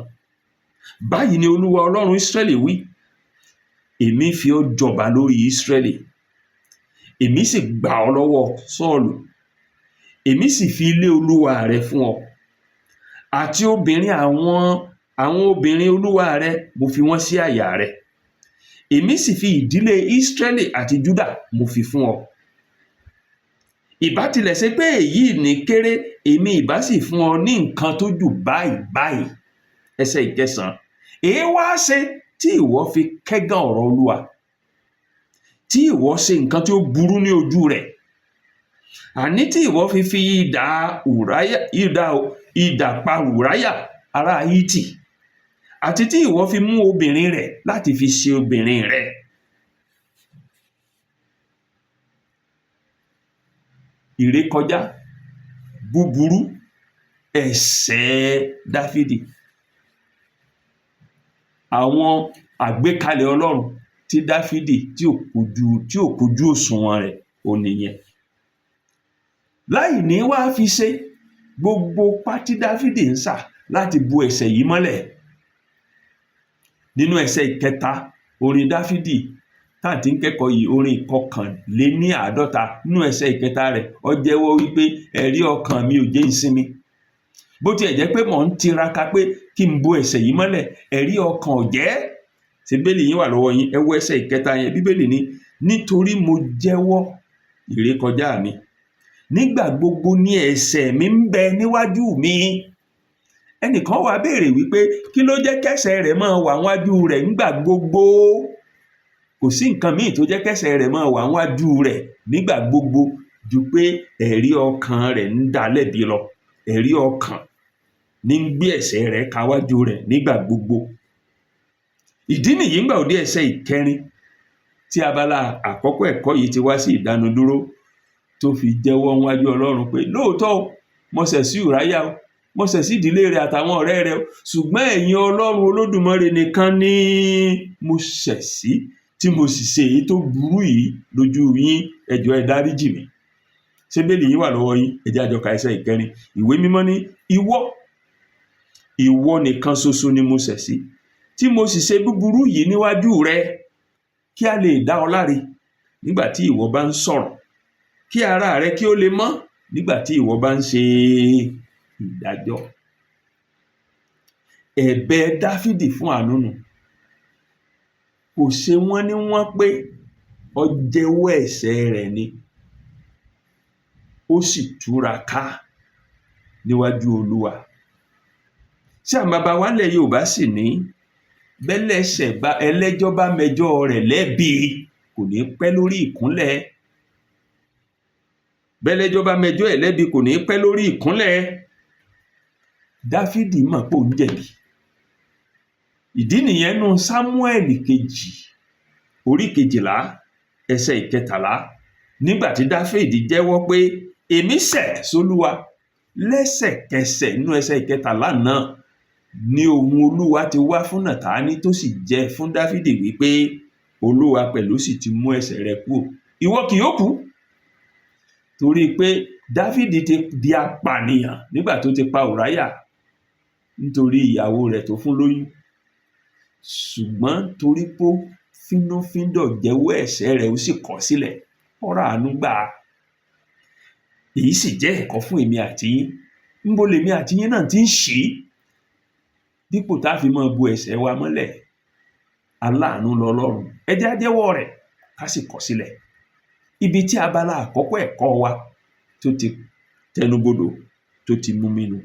Báyìí ni Olúwa Ọlọ́run Ísírẹ́lì wí: Èmi fi ọ́ jọba lórí Ísírẹ́lì, èmi sì gbà ọ́ lọ́wọ́ Sọ́ọ̀lù. Èmi sì fi ilé olúwa rẹ fún ọ, àti obìnrin àwọn obìnrin olúwa rẹ, mo fi wọ́n sí àyà rẹ. Èmi sì fi ìdílé Ísírẹ́lì àti Júdà mo fi fún ọ. Ìbá tilẹ̀ ṣe pé èyí ní kéré, èmi ìbá sì fún ọ ní nǹkan tó jù báyìí báyìí." Ẹsẹ̀ 9: "Èé wá ṣe tí ìwọ fi kẹ́gàn ọ̀rọ̀ Olúwa, tí ìwọ ṣe nǹkan tí ó burú ní ojú rẹ̀, àní tí ìwọ fi fi idà Ùráyà idà idà pa Ùráyà ará Hítì, àti tí ìwọ fi mú obìnrin rẹ̀ láti fi ṣe obìnrin rẹ̀?" Ìrékọjá, búburú, ẹ̀ṣẹ̀ Dáfídì, àwọn àgbékalẹ̀ Ọlọ́run tí Dáfídì tí ò kojú òṣùwọ̀n rẹ̀, òun nìyẹn. Láì ní wá fi ṣe gbogbo ipá tí Dáfídì ń sà láti bo ẹ̀ṣẹ̀ yìí mọ́lẹ̀. Nínú ẹsẹ̀ 3 orin Dáfídì tá à ti ń kẹ́kọ̀ọ́ yìí, orin 51, nínú ẹsẹ̀ 3 rẹ̀, ó jẹ́wọ́ wípé ẹ̀rí ọkàn mi ò jẹ́ ìsinmi. Bó tiẹ̀ jẹ́ pé mò ń tiraka pé kí n bo ẹ̀ṣẹ̀ yìí mọ́lẹ̀, ẹ̀rí ọkàn ò jẹ́. Ṣé Bíbélì yín wà lọ́wọ́ yín? Ẹ wo ẹsẹ̀ 3 yẹn. Bíbélì ní, "Nítorí mo jẹ́wọ́ ìrékọjá mi, nígbà gbogbo ní ẹ̀ṣẹ̀ mi ń bẹ níwájú mi." Ẹnìkan wá béèrè wípé kí ló jẹ́ kẹ́ṣẹ̀ rẹ̀ máa wà níwájú rẹ̀ nígbà gbogbo? Kò sí nǹkan míì tó jẹ́ kẹ́ṣẹ̀ rẹ̀ máa wà níwájú rẹ̀ nígbà gbogbo ju pé ẹ̀rí ọkàn rẹ̀ ń dá lẹ́bi lọ. Ẹ̀rí ọkàn ní ń gbé ẹ̀ṣẹ̀ rẹ̀ kawájú rẹ̀ nígbà gbogbo. Ìdí nìyí, ńgbà òde ẹsẹ̀ 4 tí abala àkọ́kọ́ ẹ̀kọ́ yìí ti wá sí ìdánudúró, tó fi jẹ́wọ́ níwájú Ọlọ́run pé lóòótọ́ o, mo ṣẹ̀ sí Ùráyà o, mo ṣẹ̀ sí ìdílé rẹ̀ àtàwọn ọ̀rẹ́ rẹ̀ o, ṣùgbọ́n ẹ̀yin Ọlọ́run Olódùmarè nìkan ni mo ṣẹ̀ sí, tí mo sì ṣe èyí tó burú yìí lójú yín. Ẹ jọ̀ọ́, ẹ dáríjì mí. Ṣé Bíbélì yín wà lọ́wọ́ yín? Ẹ jẹ́ á jọ ka ẹsẹ̀ 4. Ìwé Mímọ́ ní, Ìwọ nìkan ṣoṣo ni mo ṣẹ̀ sí, tí mo sì ṣe búburú yìí níwájú rẹ, kí a lè dá ọ láre nígbà tí ìwọ bá ń sọ̀rọ̀, kí ara rẹ kí ó lè mọ́ nígbà tí ìwọ bá ń ṣe ìdájọ́." Ẹ̀bẹ̀ Dáfídì fún àánú nù. Kò ṣe wọ́n ní wọ́n pé ó jẹ́wọ́ ẹ̀ṣẹ̀ rẹ̀ ni, ó sì túraká níwájú Olúwa. Ṣé àwọn baba wa nílẹ̀ Yorùbá sì ní bẹ́lẹ́ṣẹ̀ bá ẹlẹ́jọ́ bá mẹjọ́ rẹ̀ lẹ́bi, kò ní pẹ́ lórí ìkúnlẹ̀? Bẹ́lẹ́jọ́ bá mẹjọ́ ẹ̀ lẹ́bi, kò ní pẹ́ lórí ìkúnlẹ̀. Dáfídì mọ̀ pé òun jẹ̀bi. Ìdí nìyẹn, nú Sámúẹ́lì kejì, orí 12, ẹsẹ̀ 13, nígbà tí Dáfídì jẹ́wọ́ pé Èmi ṣẹ̀ sólúwa. Lẹ́sẹ̀kẹsẹ̀ nínú ẹsẹ̀ 13 náà ni ohùn Olúwa ti wá fún Nàtánì tó sì jẹ́ fún Dáfídì wípé Olúwa pẹ̀lú sì ti mú ẹ̀ṣẹ̀ rẹ kúrò, ìwọ kì yóò kú. Torí pé Dáfídì ti di apànìyàn nígbà tó ti pa Ùráyà nítorí ìyàwó rẹ̀ tó fún lóyún, ṣùgbọ́n torí pé ó fínúfíndọ̀ jẹ́wọ́ ẹ̀ṣẹ̀ rẹ̀, ó sì kọ̀ sílẹ̀, ó ráàánú gbà á. Èyí sì jẹ́ ẹ̀kọ́ fún èmi àti yín. Ńbo lèmi àti yín náà ti ń ṣì í dípò tá a fi máa bo ẹ̀ṣẹ̀ wa mọ́lẹ̀? Aláàánú lọlọ́run. Ẹ jẹ́ á jẹ́wọ́ rẹ̀ ká sì kọ̀ sílẹ̀. Ibi tí abala àkọ́kọ́ ẹ̀kọ́ wa tó ti tẹnubodò tó ti mú mi nù.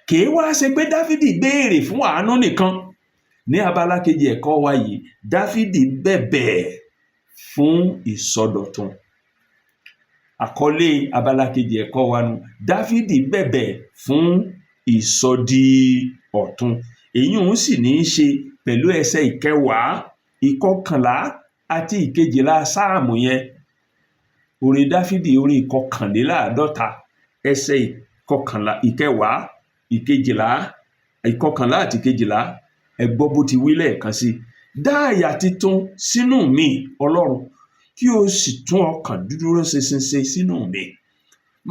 Kìí wá ṣe pé Dáfídì béèrè fún àánú nìkan. Ní abala kejì ẹ̀kọ́ wa yìí, Dáfídì bẹ̀bẹ̀ fún ìsọdọ̀tun. Àkọlé abala kejì ẹ̀kọ́ wa nu: Dáfídì bẹ̀bẹ̀ fún ìsọdi ọ̀tun. Èyí òun sì ní í ṣe pẹ̀lú ẹsẹ̀ 10, 11 àti 12 sáàmù yẹn. Orin Dáfídì orí 51, ẹsẹ̀ 11, 10, 12, 11 àti 12. Ẹ gbọ́ bó ti wí lẹ́ẹ̀kan sí: dá àyà titun sínú mi, Ọlọ́run, kí o sì tún ọkàn dúdúró ṣinṣin ṣe sínú mi.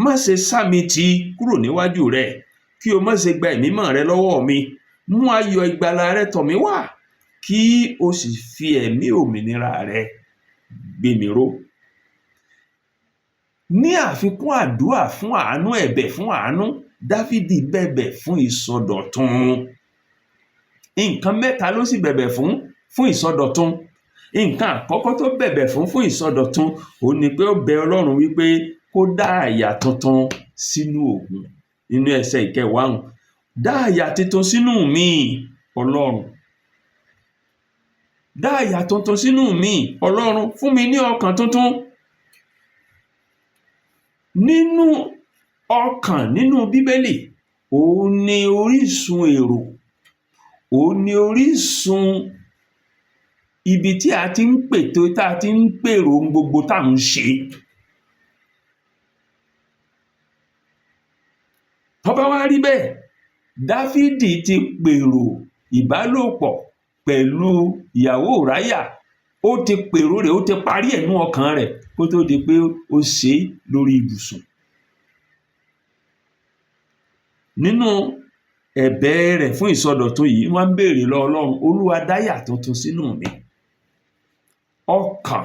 Má ṣe sá mi tì kúrò níwájú rẹ, kí o má ṣe gba ẹ̀mí mímọ́ rẹ lọ́wọ́ mi. Mú ayọ̀ ìgbàlà rẹ tọ̀ mí wá, kí o sì fi ẹ̀mí òmìnira rẹ gbé mi ró. Ní àfikún àdúrà fún àánú, ẹ̀bẹ̀ fún àánú, Dáfídì bẹ̀bẹ̀ fún ìsọdọ̀tun. Nǹkan mẹ́ta ló sì bẹ̀bẹ̀ fún fún ìsọdọ̀tun. Nǹkan àkọ́kọ́ tó bẹ̀bẹ̀ fún fún ìsọdọ̀tun, òun ni pé ó bẹ Ọlọ́run wípé kó dá àyà tuntun sínú òun. Nínú ẹsẹ̀ 10 ọ̀hún, dá àyà tuntun sínú mi, Ọlọ́run. Dá àyà tuntun sínú mi, Ọlọ́run, fún mi ní ọkàn tuntun. Nínú ọkàn nínú Bíbélì, òun ni orísun èrò, òun ni orísun ibi tí a ti ń pète, tá a ti ń pèrò ohun gbogbo tá à ń ṣe. Tó bá wá rí bẹ́ẹ̀, Dáfídì ti pèrò ìbálòpọ̀ pẹ̀lú ìyàwó Ùráyà, ó ti pèrò rẹ̀, ó ti parí ẹ̀ nú ọkàn rẹ̀ kó tó di pé ó ṣe é lórí ibùsùn. Nínú ẹ̀bẹ̀ rẹ̀ fún ìsọdọ̀tun yìí, wọ́n ń béèrè lọ́wọ́ Ọlọ́run: Olúwa, dáyà tuntun sínú mi, ọkàn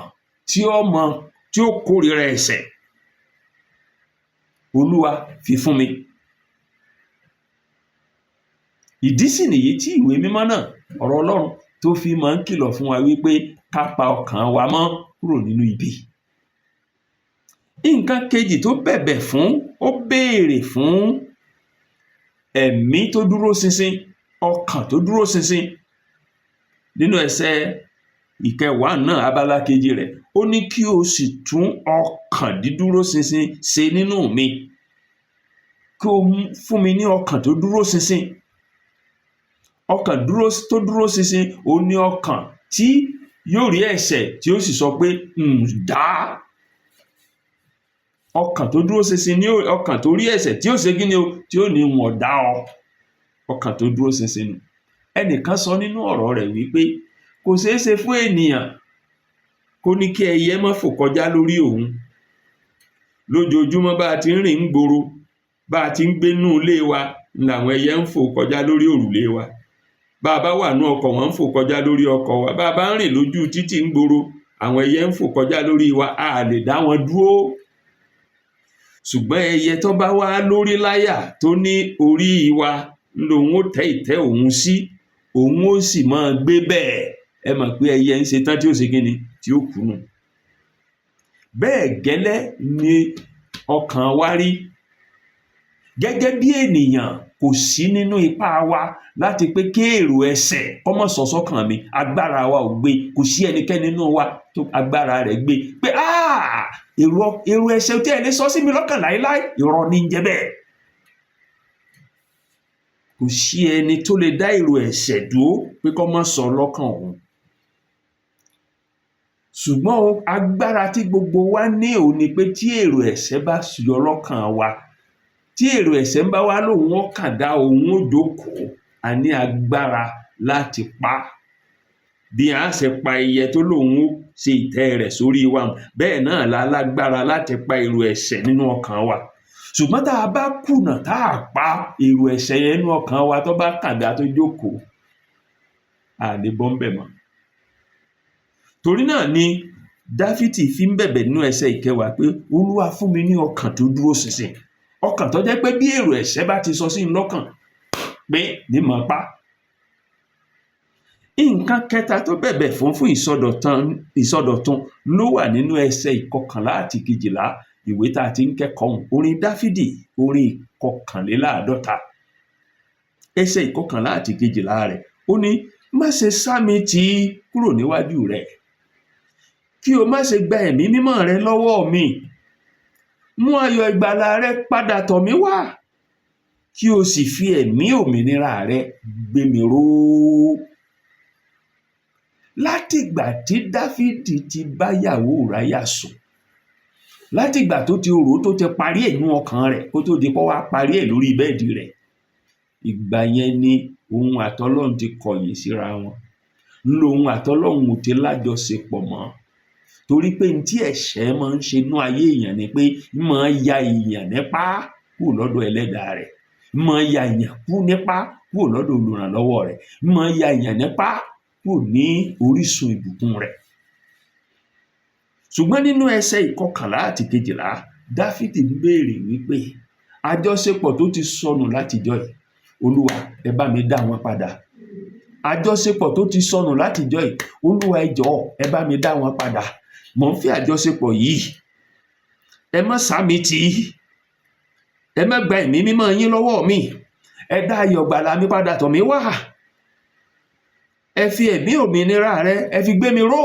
tí ó mọ, tí ó kórìíra ẹ̀ṣẹ̀, Olúwa fi fún mi. Ìdí sì nìyí tí ìwé mímọ́ náà, ọ̀rọ̀ Ọlọ́run, tó fi máa ń kìlọ̀ fún wa wípé ká pa ọkàn wa mọ́ kúrò nínú ibi. Nǹkan kejì tó bẹ̀bẹ̀ fún, ó béèrè fún ẹ̀mí tó dúró ṣinṣin, ọkàn tó dúró ṣinṣin. Nínú ẹsẹ̀ 10 náà, abala kejì rẹ̀, ó ní kí o sì tún ọkàn dídúró ṣinṣin ṣe nínú mi. Kí o fún mi ní ọkàn tó dúró ṣinṣin. Ọkàn tó dúró ṣinṣin, ó ní ọkàn tí yóò rí ẹ̀ṣẹ̀ tí ó sì sọ pé ń dá. Ọkàn tó dúró ṣinṣin ní ọkàn tó rí ẹ̀ṣẹ̀ tí ó ṣe kí ni o, tí ó ní wọ̀n dá ọ. Ọkàn tó dúró ṣinṣin nù. Ẹnìkan sọ nínú ọ̀rọ̀ rẹ̀ wípé kò ṣeé ṣe fún ènìyàn kó ní kí ẹyẹ má fò kọjá lórí òun. Lójoojúmọ́ bá a ti ń rìn ń gboro, bá a ti ń gbé nú ilé wa, làwọn ẹyẹ ń fò kọjá lórí òrùlé wa. Bá a bá wà nú ọkọ̀, wọ́n ń fò kọjá lórí ọkọ̀ wa. Bá a bá ń rìn lójú títì ń gboro, àwọn ẹyẹ ń fò kọjá lórí wa, a lè dá wọn dúró. Ṣùgbọ́n ẹyẹ tó bá wá lórí láyà tó ní orí wa lòun ó tẹ́ ìtẹ́ òun sí, òun ó sì máa gbé bẹ́ẹ̀. Ẹ mọ̀ pé ẹyẹ ń ṣe tán tí ó ṣe kíni, tí ó kú nù. Bẹ́ẹ̀ gẹ́lẹ́ ni ọkàn wa rí. Gẹ́gẹ́ bí ènìyàn, kò sí nínú ipá wa láti pé kí èrò ẹ̀ṣẹ̀ kó má sọ sọ́kàn mi. Agbára wa ò gbé, kò sí ẹnikẹ́ni nínú wa tó agbára rẹ̀ gbé pé èrò ẹ̀ṣẹ̀ tí ẹ lè sọ sí mi lọ́kàn láéláé, irọ́ ní ń jẹ́ bẹ́ẹ̀. Kò sí ẹni tó lè dá èrò ẹ̀ṣẹ̀ dúró pé kó má sọ lọ́kàn òun. Ṣùgbọ́n agbára tí gbogbo wa ní òun ni pé tí èrò ẹ̀ṣẹ̀ bá yọ lọ́kàn wa, tí èrò ẹ̀ṣẹ̀ ń bá wá lóun ó kànga, òun ó jókòó, a ní agbára láti pa á. Bí a ṣe pa ẹyẹ tó lóun ó ṣe ìtẹ́ rẹ̀ sórí wa, bẹ́ẹ̀ náà la lágbára láti pa èrò ẹ̀ṣẹ̀ nínú ọkàn wa. Ṣùgbọ́n tá a bá kùnà tá a pa èrò ẹ̀ṣẹ̀ yẹn nínú ọkàn wa, tó bá kànga tó jókòó, a lè bọ́ ńbẹ̀ mọ́. Torí náà ni Dáfídì fi ń bẹ̀bẹ̀ nínú ẹsẹ̀ ìkẹwàá pé Olúwa, fún mi ní ọkàn tó dúró ṣinṣin, ọkàn tó jẹ́ pé bí èrò ẹ̀ṣẹ̀ bá ti sọ sí i lọ́kàn pé ní mọ̀ pa. Nǹkan kẹta tó bẹ̀bẹ̀ fún ìsọdọ̀tun ló wà nínú ẹsẹ̀ ìkọkànlá àti kejìlá ìwé tá a ti ń kẹ́kọ̀ọ́ ọ̀hún, orin Dáfídì orin ìkọkànléláàádọ́ta, ẹsẹ̀ ìkọkànlá àti kejìlá rẹ̀. Ó ní, má ṣe sá mi tì í kúrò níwájú rẹ̀, kí o má ṣe gba ẹ̀mí mímọ́ rẹ lọ́wọ́ mi. Mú ayọ̀ ìgbàlà rẹ padà tọ̀ mí wá, kí o sì fi ẹ̀mí òmìnira rẹ gbé mi ró. Látìgbà tí Dáfídì ti báyàwó Ùráyà sùn, látìgbà tó ti rò ó, tó ti parí ẹ̀ nínú ọkàn rẹ̀, kó tó di pé ó wá parí ẹ̀ lórí bẹ́ẹ̀dì rẹ̀, ìgbà yẹn ni òun àtọlọ́run ti kọ̀yìn síra wọn, lòun àtọlọ́run ò ti lájọṣepọ̀ mọ́. Torí pé n tí ẹ̀ṣẹ̀ máa ń ṣe nínú ayé èèyàn ni pé ń máa ya èèyàn nípá kúrò lọ́dọ̀ ẹlẹ́dàá rẹ̀, ń máa ya èèyàn kú nípá kúrò lọ́dọ̀ olùrànlọ́wọ́ rẹ̀, ń máa ya èèyàn nípá kúrò ní orísun ìbùkún rẹ̀. Ṣùgbọ́n nínú ẹsẹ̀ ìkọkànlá àti kejìlá, Dáfídì ń béèrè wípé àjọṣepọ̀ tó ti sọnù látijọ́ yìí, Olúwa, ẹ bá mi dá wọn padà. Àjọṣepọ̀ tó ti sọnù látijọ́ yìí, Olúwa, ẹ jọ̀ọ́, ẹ bá mi dá wọn padà. Mò ń fẹ́ àjọṣepọ̀ yìí, ẹ má sá mi tì í, ẹ má gba ẹ̀mí mímọ́ yín lọ́wọ́ mi, ẹ dá ayọ̀ gbàlà mi padà tọ̀ mí wá, ẹ fi ẹ̀mí òmìnira rẹ, ẹ fi gbé mi ró.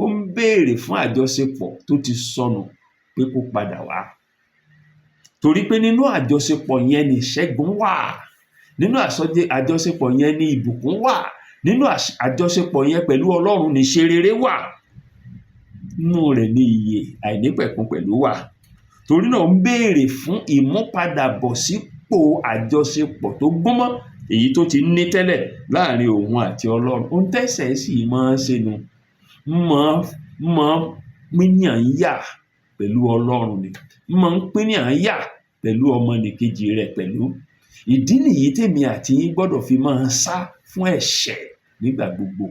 Ó ń béèrè fún àjọṣepọ̀ tó ti sọnù pé kó padà wá, torí pé nínú àjọṣepọ̀ yẹn ni ìṣẹ́gun wà, nínú àjọṣepọ̀ yẹn ni ìbùkún wà, nínú àjọṣepọ̀ yẹn pẹ̀lú Ọlọ́run ní ṣe rere wà, nínú rẹ̀ ní ìyè àìnípẹ̀kun pẹ̀lú wà. Torí náà, ó ń béèrè fún ìmúpadàbọ̀sípò àjọṣepọ̀ tó gúnmọ́ èyí tó ti ní tẹ́lẹ̀ láàrin òun àti Ọlọ́run. Ohun tẹ́ṣẹ̀ sì máa ń ṣe nu, máa ń pínyàn yà pẹ̀lú Ọlọ́run ni, máa ń pínyàn yà pẹ̀lú ọmọnìkejì rẹ̀ pẹ̀lú. Ìdí nìyí tèmi àti yín gbọ́dọ̀ fi máa sá fún ẹ̀ṣẹ̀ nígbà gbogbo.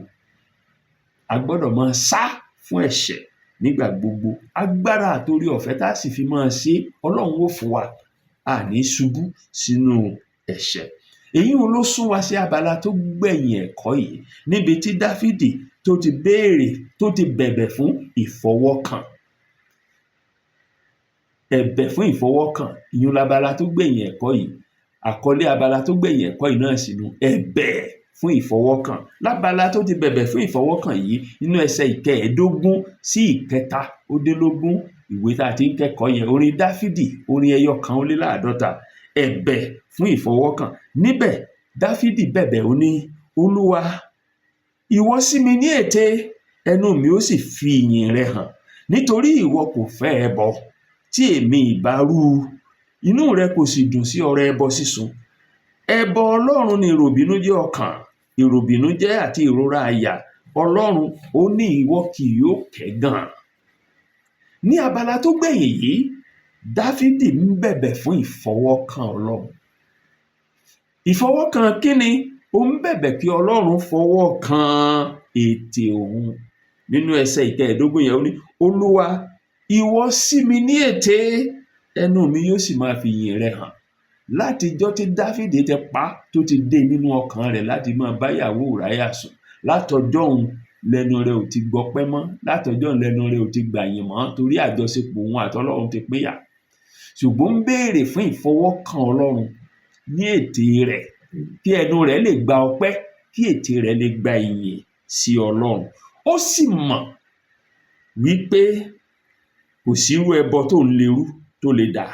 A gbọ́dọ̀ máa sá fún ẹ̀ṣẹ̀ nígbà gbogbo. Agbára àtorí ọ̀fẹ́ tá a sì fi máa ṣe, Ọlọ́run ó fún wa, a ní ṣubú sínú ẹ̀ṣẹ̀. Èyí ló sún wa sí abala tó gbẹ̀yìn ẹ̀kọ́ yìí, níbi tí Dáfídì tó ti béèrè, tó ti bẹ̀bẹ̀ fún ìfọwọ́kàn. Ẹ̀bẹ̀ fún ìfọwọ́kàn, ìyún labala tó gbẹ̀yìn ẹ̀kọ́ yìí. Àkọlé abala tó gbẹ̀yìn ẹ̀kọ́ yìí náà sì nu, ẹ̀bẹ̀ fún ìfọwọ́kàn. Lábala tó ti bẹ̀bẹ̀ fún ìfọwọ́kàn yìí, nínú ẹsẹ̀ ìkẹẹ̀ẹ́dógún sí ìkẹta ó dínlógún ìwé tá a ti ń kẹ́kọ̀ọ́ yẹn, orin Dáfídì orin 151, ẹ̀bẹ̀ fún ìfọwọ́kàn. Níbẹ̀ Dáfídì bẹ̀bẹ̀, ó ní, Olúwa, ìwọ ṣí mi ní ètè, ẹnu mi ó sì fi ìyìn rẹ hàn. Nítorí ìwọ kò fẹ́ ẹbọ tí èmi ìbá rú, inú rẹ kò sì dùn sí ọrẹ ẹbọ sísun. Ẹbọ Ọlọ́run ni ìròbìnújẹ́ ọkàn, ìròbìnújẹ́ àti ìrora àyà Ọlọ́run, ó ní ìwọ kì yóò kẹ́gàn. Ní abala tó gbẹ̀yìn yìí, Dáfídì ń bẹ̀bẹ̀ fún ìfọwọ́kàn Ọlọ́run. Ìfọwọ́kàn kíni? Ó ń bẹ̀bẹ̀ kí Ọlọ́run fọwọ́ kan ètè òun. Nínú ẹsẹ̀ ìkẹẹ̀ẹ́dógún yẹn, ó ní, Olúwa, ìwọ ṣí mi ní ètè, ẹnu mi yóò sì máa fi ìyìn rẹ hàn. Látijọ́ tí Dáfídì ti pa, tó ti dé nínú ọkàn rẹ̀ láti máa báyàwó Ùráyà sùn, látọjọ́ òun lẹ́nu rẹ̀ ò ti gbọpẹ́ mọ́, látọjọ́ òun lẹ́nu rẹ̀ ò ti gbàyìn mọ́, torí àjọṣepọ̀ òun àtọlọ́run ti pínyà. Ṣùgbọ́n ń béèrè fún ìfọwọ́kàn Ọlọ́run ní ètè rẹ̀, kí ẹnu rẹ̀ lè gba ọpẹ́, kí ètè rẹ̀ lè gba ìyìn sí Ọlọ́run. Ó sì mọ̀ wípé kò sírú ẹbọ tó ń lè rú tó lè dà,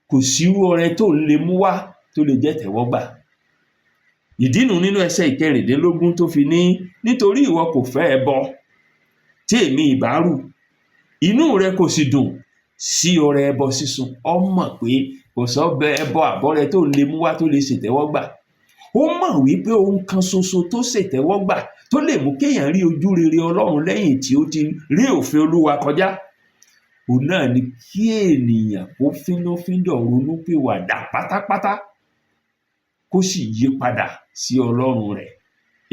kò sírú ọrẹ tó ń lè mú wá tó lè jẹ́ tẹ̀wọ́gbà. Ìdí nu nínú ẹsẹ̀ ìkẹrìndínlógún tó fi ní, nítorí ìwọ kò fẹ́ ẹbọ tí èmi ìbá rù. Inú rẹ kò sì dùn sí ọrẹ ẹbọ sísun. Ó mọ̀ pé kò sọ́bẹ ẹbọ àbọ́rẹ tó lè mú wá tó lè ṣètẹ́wọ́gbà. Ó mọ̀ wípé ohun kan ṣoṣo tó ṣètẹ́wọ́gbà, tó lè mú kéèyàn rí ojú rere Ọlọ́run lẹ́yìn tí ó ti rí òfin Olúwa kọjá, òun náà ni kí ènìyàn kó fínúfíndọ̀ ronúpìwàdà pátápátá, kó sì yí padà sí Ọlọ́run rẹ̀.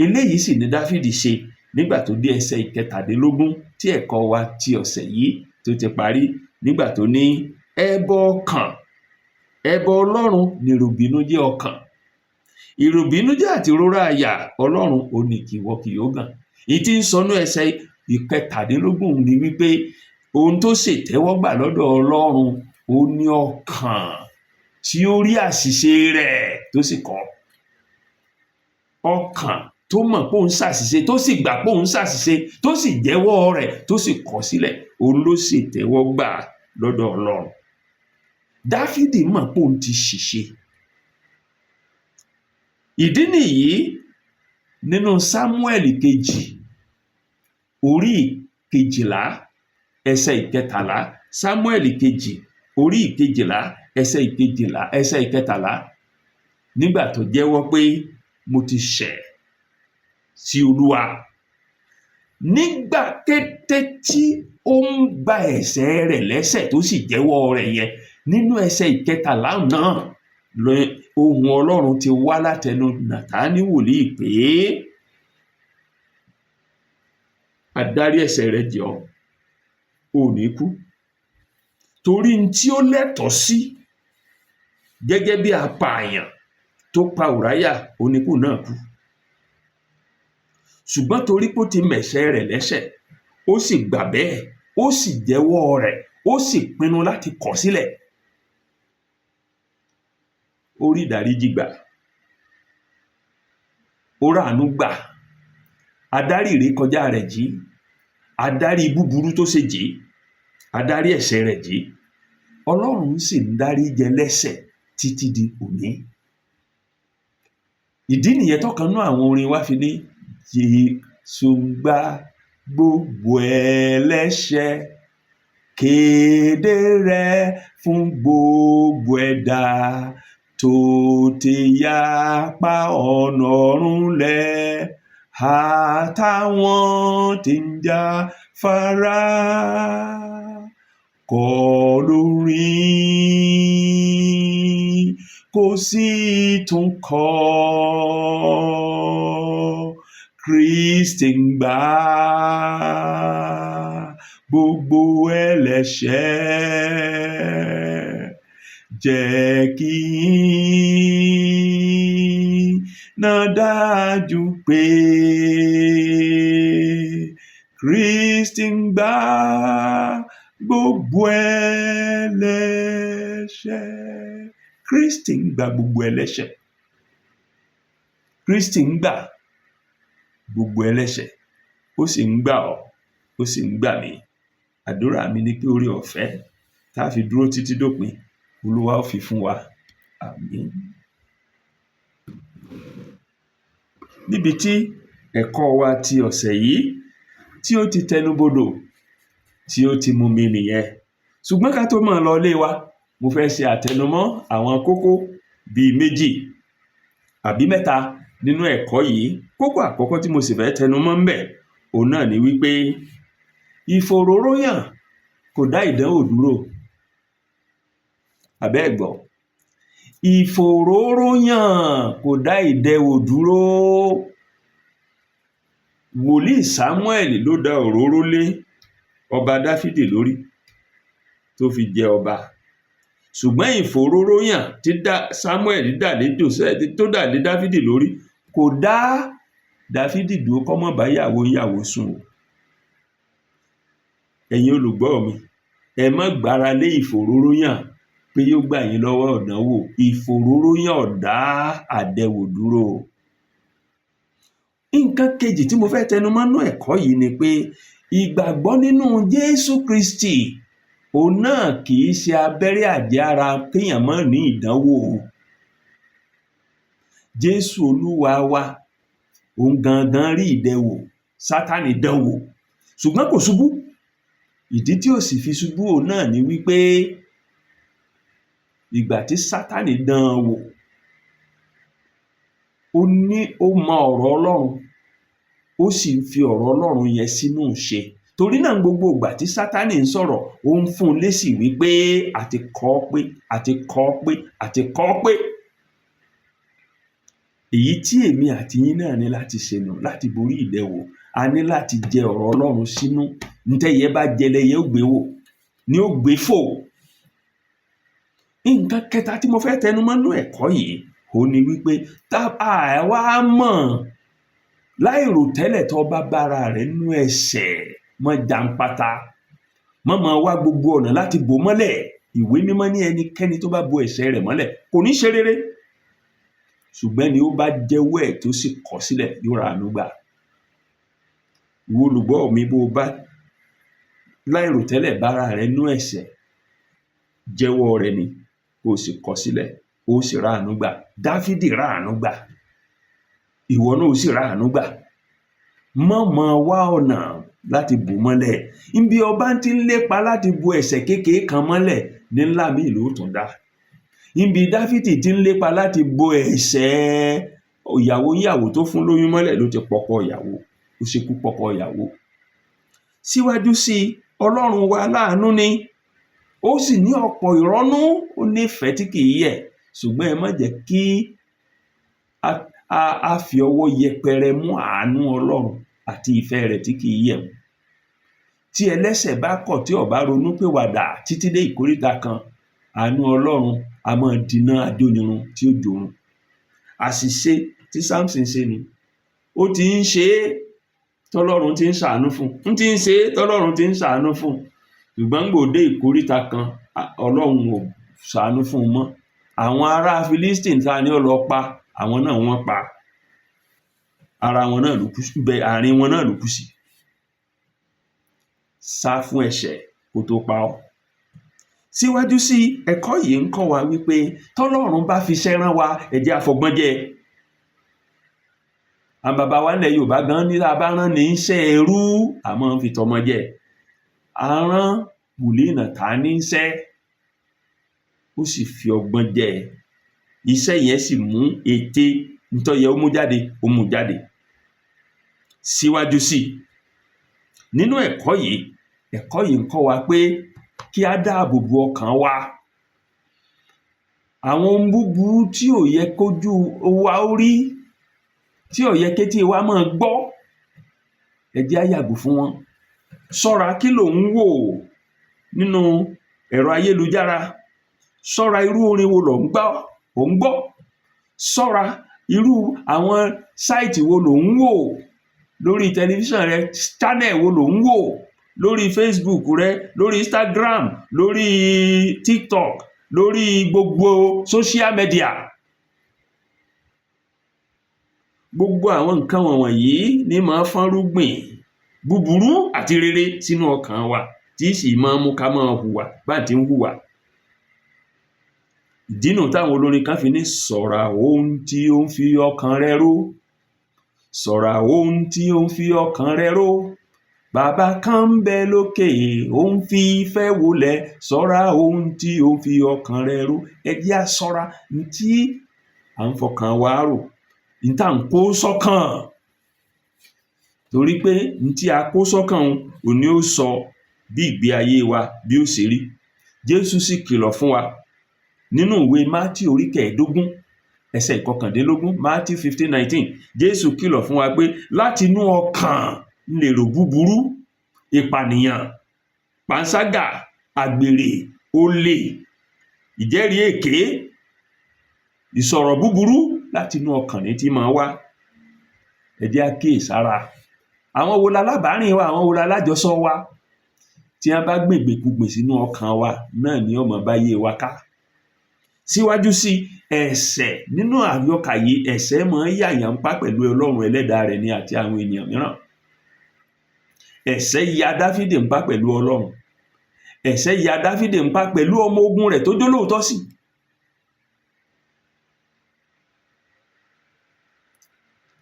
Eléyìí sì ni Dáfídì ṣe nígbà tó dé ẹsẹ̀ 17 tí ẹ̀kọ́ wa ti ọ̀sẹ̀ yìí tó ti parí, nígbà tó ní ẹbọ ọkàn, ẹbọ Ọlọ́run ni ìròbìnújẹ́ ọkàn. Ìròbìnújẹ́ àti ìrora àyà Ọlọ́run ò ní kí ìwọ kì yóò gàn. Èyí tí ń sọnú ẹsẹ̀ 17 ni wípé ohun tó ṣètẹ́wọ́gbà lọ́dọ̀ Ọlọ́run, ó ní ọkàn tí ó rí àṣìṣe rẹ̀ tó sì kọ̀. Ọkàn tó mọ̀ pé òun ṣàṣìṣe, tó sì gbà pé òun ṣàṣìṣe, tó sì jẹ́wọ́ rẹ̀, tó sì kọ̀ sílẹ̀, òun ló ṣètẹ́wọ́gbà lọ́dọ̀ Ọlọ́run. Dáfídì mọ̀ pé òun ti ṣìṣe. Ìdí nìyí, nínú Sámúẹ́lì kejì orí 12 ẹsẹ̀ 13, Sámúẹ́lì kejì orí 12 ẹsẹ̀ 12, ẹsẹ̀ 13, nígbà tó jẹ́wọ́ pé mo ti ṣẹ̀ sí Olúwa, nígbà kété tí ó ń gba ẹ̀ṣẹ̀ rẹ̀ lẹ́sẹ̀ tó sì jẹ́wọ́ rẹ̀ yẹn, nínú ẹsẹ̀ 13 náà lọ ohùn Ọlọ́run ti wá látẹnu Nàtánì wòlíì pé a dárí ẹ̀ṣẹ̀ rẹ jì ọ́, ò ní kú. Torí n tí ó lẹ́tọ̀ọ́ sí gẹ́gẹ́ bí apààyàn tó pa Ùráyà, oníkù náà kú. Ṣùgbọ́n torí pé ó ti mẹ̀ṣẹ̀ rẹ̀ lẹ́ṣẹ̀, ó sì gbà bẹ́ẹ̀, ó sì jẹ́wọ́ rẹ̀, ó sì pinnu láti kọ̀ sílẹ̀, ó rí ìdáríjì gbà, ó ráàánú gbà, adarí ìrékọjá rẹ̀ jì, adarí búburú tó ṣe jì, adarí ẹ̀ṣẹ̀ rẹ̀ jì. Ọlọ́run sì ń dárí jẹ lẹ́ṣẹ̀ títí di òní. Ìdí nìyẹn tọ́kan nú àwọn orin wa fi ní Jésù ń gba gbogbo ẹlẹ́ṣẹ̀, kéde rẹ̀ fún gbogbo ẹ̀dá tó ti yapa ọ̀nà ọ̀run lẹ̀, àtàwọn tí ń jáfara kọ́ lórin kò sí tún kọ́. Kristi ń gbà gbogbo ẹlẹ́ṣẹ̀, jẹ́ kí iná dájú pé Kristi ń gbà gbogbo ẹlẹ́ṣẹ̀. Kristi ń gba gbogbo ẹlẹ́ṣẹ̀. Kristi ń gbà gbogbo ẹlẹ́ṣẹ̀. Ó sì ń gbà ọ́, ó sì ń gbà mí. Àdúrà mi ni pé oore ọ̀fẹ́ tá a fi dúró títí dópin, Olúwa ó fi fún wa. Àmín. Níbi tí ẹ̀kọ́ wa ti ọ̀sẹ̀ yìí tí ó ti tẹnubodò, tí ó ti mú mi nìyẹn. Ṣùgbọ́n ká tó máa lọ ilé wa, mo fẹ́ ṣe àtẹnumọ́ àwọn kókó bíi méjì àbí mẹ́ta nínú ẹ̀kọ́ yìí. Kókó àkọ́kọ́ tí mo sì fẹ́ tẹnumọ́ ńbẹ̀, òun náà ni wípé ìfòróróyàn kò dá ìdánwò dúró. Àbẹ́ ẹ̀ gbọ́? Ìfòróróyàn kò dá ìdẹwò dúró. Wòlíì Sámúẹ́lì ló da òróró lé ọba Dáfídì lórí tó fi jẹ ọba. Ṣùgbọ́n ìfòróróyàn tí Sámúẹ́lì dà lé Jòsẹ́ tó dà lé Dáfídì lórí kò dá Dáfídì dúró kó má bá ìyàwó ìyàwó sùn o. Ẹ̀yin olùgbọ́ mi, ẹ má gbára lé ìfòróróyàn pé yóò gbà yín lọ́wọ́ ìdánwò. Ìfòróróyàn ò dá àdẹwò dúró o. Nǹkan kejì tí mo fẹ́ tẹnumọ́ nínú ẹ̀kọ́ yìí ni pé ìgbàgbọ́ nínú Jésù Kristi òun náà kì í ṣe abẹ́rẹ́ àjẹára kéèyàn má ní ìdánwò o. Jésù Olúwa wa, òun gangan rí ìdẹwò, Sátánì dánwò. Ṣùgbọ́n kò ṣubú. Ìdí tí ò sì fi ṣubú òun náà ni wípé ìgbà tí Sátánì dán an wò, ó ní ó mọ ọ̀rọ̀ Ọlọ́run, ó sì ń fi ọ̀rọ̀ Ọlọ́run yẹn sínú ìṣe. Torí náà, gbogbo ìgbà tí Sátánì ń sọ̀rọ̀, ó ń fún un lésì wípé a ti kọ ọ́ pé, a ti kọ ọ́ pé, a ti kọ ọ́ pé. Èyí tí èmi àti yín náà ní láti ṣe nù láti borí ìdẹwò. A ní láti jẹ ọ̀rọ̀ Ọlọ́run sínú. Ntẹ́yẹ bá jẹ lẹyẹ ó gbé wò ni ó gbé fò. Nǹkan kẹta tí mo fẹ́ tẹnu mọ́ nínú ẹ̀kọ́ yìí òun ni wípé tá a wá mọ̀ láìrò tẹ́lẹ̀, tó bá bára rẹ̀ nínú ẹ̀ṣẹ̀, mọ́ jàǹpátá, mọ́ máa wá gbogbo ọ̀nà láti bò mọ́lẹ̀. Ìwé Mímọ́ ní ẹnikẹ́ni tó bá bo ẹ̀ṣẹ̀ rẹ̀ mọ́lẹ̀ kò ní ṣe rere, ṣùgbọ́n ẹni ó bá jẹ́wọ́ ẹ̀ tó sì kọ̀ sílẹ̀ yóò ra àánú gbà. Ìwọ olùgbọ́ mi, bó o bá láìrò tẹ́lẹ̀ bára rẹ nínú ẹ̀ṣẹ̀, jẹ́wọ́ rẹ̀ ni, kó o sì kọ̀ sílẹ̀, ó sì ra àánú gbà. Dáfídì ra àánú gbà, ìwọ náà ó sì ra àánú gbà. Má máa wá ọ̀nà láti bò mọ́lẹ̀. Ibi ọba ti ń lépa láti bo ẹ̀ṣẹ̀ kékeré kan mọ́lẹ̀, ní ńlá míì ló tún dá. Ibi Dáfídì ti ń lépa láti bo ẹ̀ṣẹ̀ ìyàwó ìyàwó tó fún lóyún mọ́lẹ̀, ló ti pọkọ ìyàwó, ó ṣekú pọkọ ìyàwó. Síwájú sí i, Ọlọ́run wa láàánú ni, ó sì ní ọ̀pọ̀ ìrọ́nú, ó nífẹ̀ẹ́ tí kìí yẹ̀. Ṣùgbọ́n ẹ má jẹ́ kí a fi ọwọ́ yẹpẹrẹ mú àánú Ọlọ́run àti ìfẹ́ rẹ̀ tí kìí yẹ̀. Tí ẹlẹ́ṣẹ̀ bá kọ̀, tí ò bá ronúpìwàdà títí dé ìkóríta kan, àánú Ọlọ́run a máa dínà ajónirun tí ó jórun. Àṣìṣe tí Samson ṣe nù. Ó ti ń ṣe é tọ́lọ́run ti ń ṣàánú fún un, ń ti ń ṣe é tọ́lọ́run ti ń ṣàánú fún un, ṣùgbọ́n gbò dé ìkóríta kan, Ọlọ́run ò ṣàánú fún un mọ́. Àwọn ará Philistine tá a ní ó lọ pa, àwọn náà wọ́n pa ara wọn náà ló kú sí ibẹ̀, àárín wọn náà ló kú sí. Sá fún ẹ̀ṣẹ̀ kó tó pa ọ́. Síwájú sí, ẹ̀kọ́ yìí ń kọ́ wa wípé tọ́lọ́run bá fiṣẹ́ rán wa, ẹ jẹ́ á fọgbọ́n jẹ́. Àwọn bàbá wa nílẹ̀ Yorùbá gan ní tá a bá rán ní iṣẹ́ ẹrú, a máa ń fi tọmọ jẹ́. A rán wòlíì Nàtánì níṣẹ́, ó sì fi ọgbọ́n jẹ́. Iṣẹ́ yẹn sì mú ète ntọ́ yẹ ó mú jáde, ó mú jáde. Síwájú sí nínú ẹ̀kọ́ yìí, ẹ̀kọ́ yìí ń kọ́ wa pé kí á dáàbò bo ọkàn wa. Àwọn ohun búburú tí ò yẹ kójú wa ó rí, tí ò yẹ kétí wa máa gbọ́, ẹ jẹ́ á yàgò fún wọn. Ṣọ́ra kí lò ń wò nínú ẹ̀rọ ayélujára. Ṣọ́ra irú orin wo lò ń gbọ́ ò ń gbọ́. Ṣọ́ra irú àwọn site wo lò ń wò lórí tẹlifíṣàn rẹ, channel wo lò ń wò lórí Facebook rẹ, lórí Instagram, lórí TikTok, lórí gbogbo social media. Gbogbo àwọn nǹkan wọ̀nyí ní máa fọ́nrúgbìn búburú àti rere sínú ọkàn wa, tí sì máa mú ká máa hùwà bá ti ń hùwà. Ìdí nù táwọn olórin kan fi ní ṣọ́ra ohun tí ó ń fi ọkàn rẹ ró, ṣọ́ra ohun tí ó ń fi ọkàn rẹ ró. Bàbá kan ń bẹ lókè, ó ń fi ìfẹ́ wọlẹ̀. Ṣọ́ra ohun tí ó ń fi ọkàn rẹ ró. Ẹ jẹ́ á ṣọ́ra ntí à ń fọkàn wa rò, ntá ń kó sọ́kàn, torí pé ntí a kó sọ́kàn òun ni ó sọ bí ìgbé ayé wa bí ó ṣe rí. Jésù sì kìlọ̀ fún wa nínú ìwé Mátíù orí 15 ẹsẹ̀ 19, Matthew 15:19. Jésù kìlọ̀ fún wa pé láti inú ọkàn lèrò búburú, ìpànìyàn, panṣágà, àgbèrè, olè, ìjẹ́rìí èké, ìsọ̀rọ̀ búburú, láti inú ọkàn ní tí máa wá. Ẹ jẹ́ á kíyèsára. Àwọn wo lalábàárìn wa? Àwọn wo lalájọsọ wa? Tí wọ́n bá gbègbèkugbè sínú ọkàn wa náà ni ó máa báyé wa ká. Síwájú sí, ẹ̀ṣẹ̀ nínú àyọkà yìí, ẹ̀ṣẹ̀ máa ń yàyàn ńpá pẹ̀lú Ọlọ́run ẹlẹ́dàá rẹ̀ ni àti àwọn ènìyàn mìíràn. Ẹ̀ṣẹ̀ ya Dáfídì ńpá pẹ̀lú Ọlọ́run. Ẹ̀ṣẹ̀ ya Dáfídì ńpá pẹ̀lú ọmọ ogun rẹ̀ tó jólóòtọ́ sí.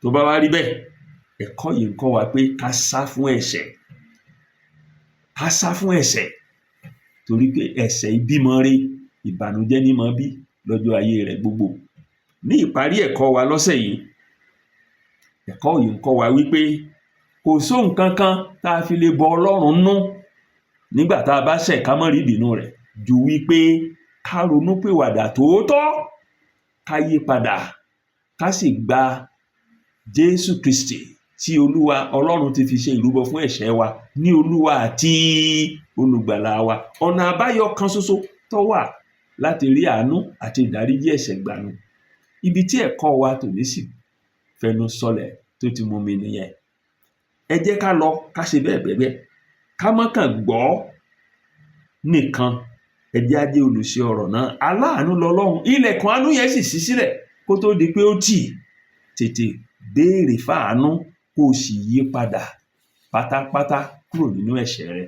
Tó bá wá rí bẹ́ẹ̀, ẹ̀kọ́ yìí ń kọ́ wa pé ká sá fún ẹ̀ṣẹ̀. Ká sá fún ẹ̀ṣẹ̀, torí pé ẹ̀ṣẹ̀ ìbímọ re, ìbànújẹ́ ní máa bí lọ́jọ́ ayé rẹ̀ gbogbo. Ní ìparí ẹ̀kọ́ wa lọ́sẹ̀ yìí, ẹ̀kọ́ yìí ń kọ́ wa wípé kò sóhun kankan tá a fi lè bọ Ọlọ́run nú nígbà tá a bá ṣẹ̀, ká má rí ìbínú rẹ̀, ju wípé ká ronúpìwàdà tòótọ́, ká yí padà, ká sì gba Jésù Kristi tí Olúwa Ọlọ́run ti fi ṣe ìrúbọ fún ẹ̀ṣẹ̀ wa ní Olúwa àti Olùgbàlà wa. Ọ̀nà àbáyọ kan ṣoṣo tó wà láti rí àánú àti ìdáríjì ẹ̀ṣẹ̀ gbà nu. Ibi tí ẹ̀kọ́ wa tòní sì fẹnu sọlẹ̀ tó ti mumi nìyẹn. Ẹ jẹ́ ká lọ ká ṣe bẹ́ẹ̀ bẹ́ẹ̀, ká má kàn gbọ́ nìkan, ẹ jẹ́ á jẹ́ olùṣe ọ̀rọ̀ náà. Aláàánú lọlọ́run, ilẹ̀kùn àánú yẹn sì ṣí sílẹ̀ kó tó di pé ó tì. Tètè béèrè fáànú, kó o sì yí padà pátápátá kúrò nínú ẹ̀ṣẹ̀ rẹ.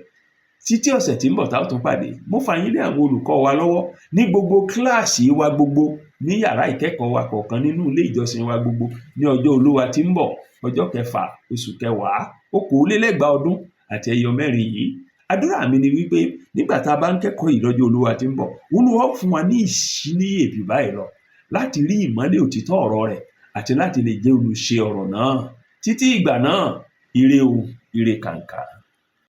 Títí ọ̀sẹ̀ tí ń bọ̀ tá ó tún pàdé, mo fà yín lé àwọn olùkọ́ wa lọ́wọ́ ní gbogbo kíláàsì wa gbogbo, ní yàrá ìkẹ́kọ̀ọ́ wa kọ̀ọ̀kan, nínú ilé ìjọsìn wa gbogbo, ní ọjọ́ Olúwa tí ń bọ̀, ọjọ́ 6 oṣù 10, 2024 yìí. Àdúrà mi ni wípé nígbà tá a bá ń kẹ́kọ̀ọ́ yìí lọ́jọ́ Olúwa tí ń bọ̀, Olúwa ó fún wa ní ìṣíníyè jù báyìí lọ láti rí ìmọ́lẹ̀ òtítọ́ ọ̀rọ̀ rẹ̀ àti láti lè jẹ́ olùṣe ọ̀rọ̀ náà. Títí ìgbà náà, ire o, ire kàǹkà.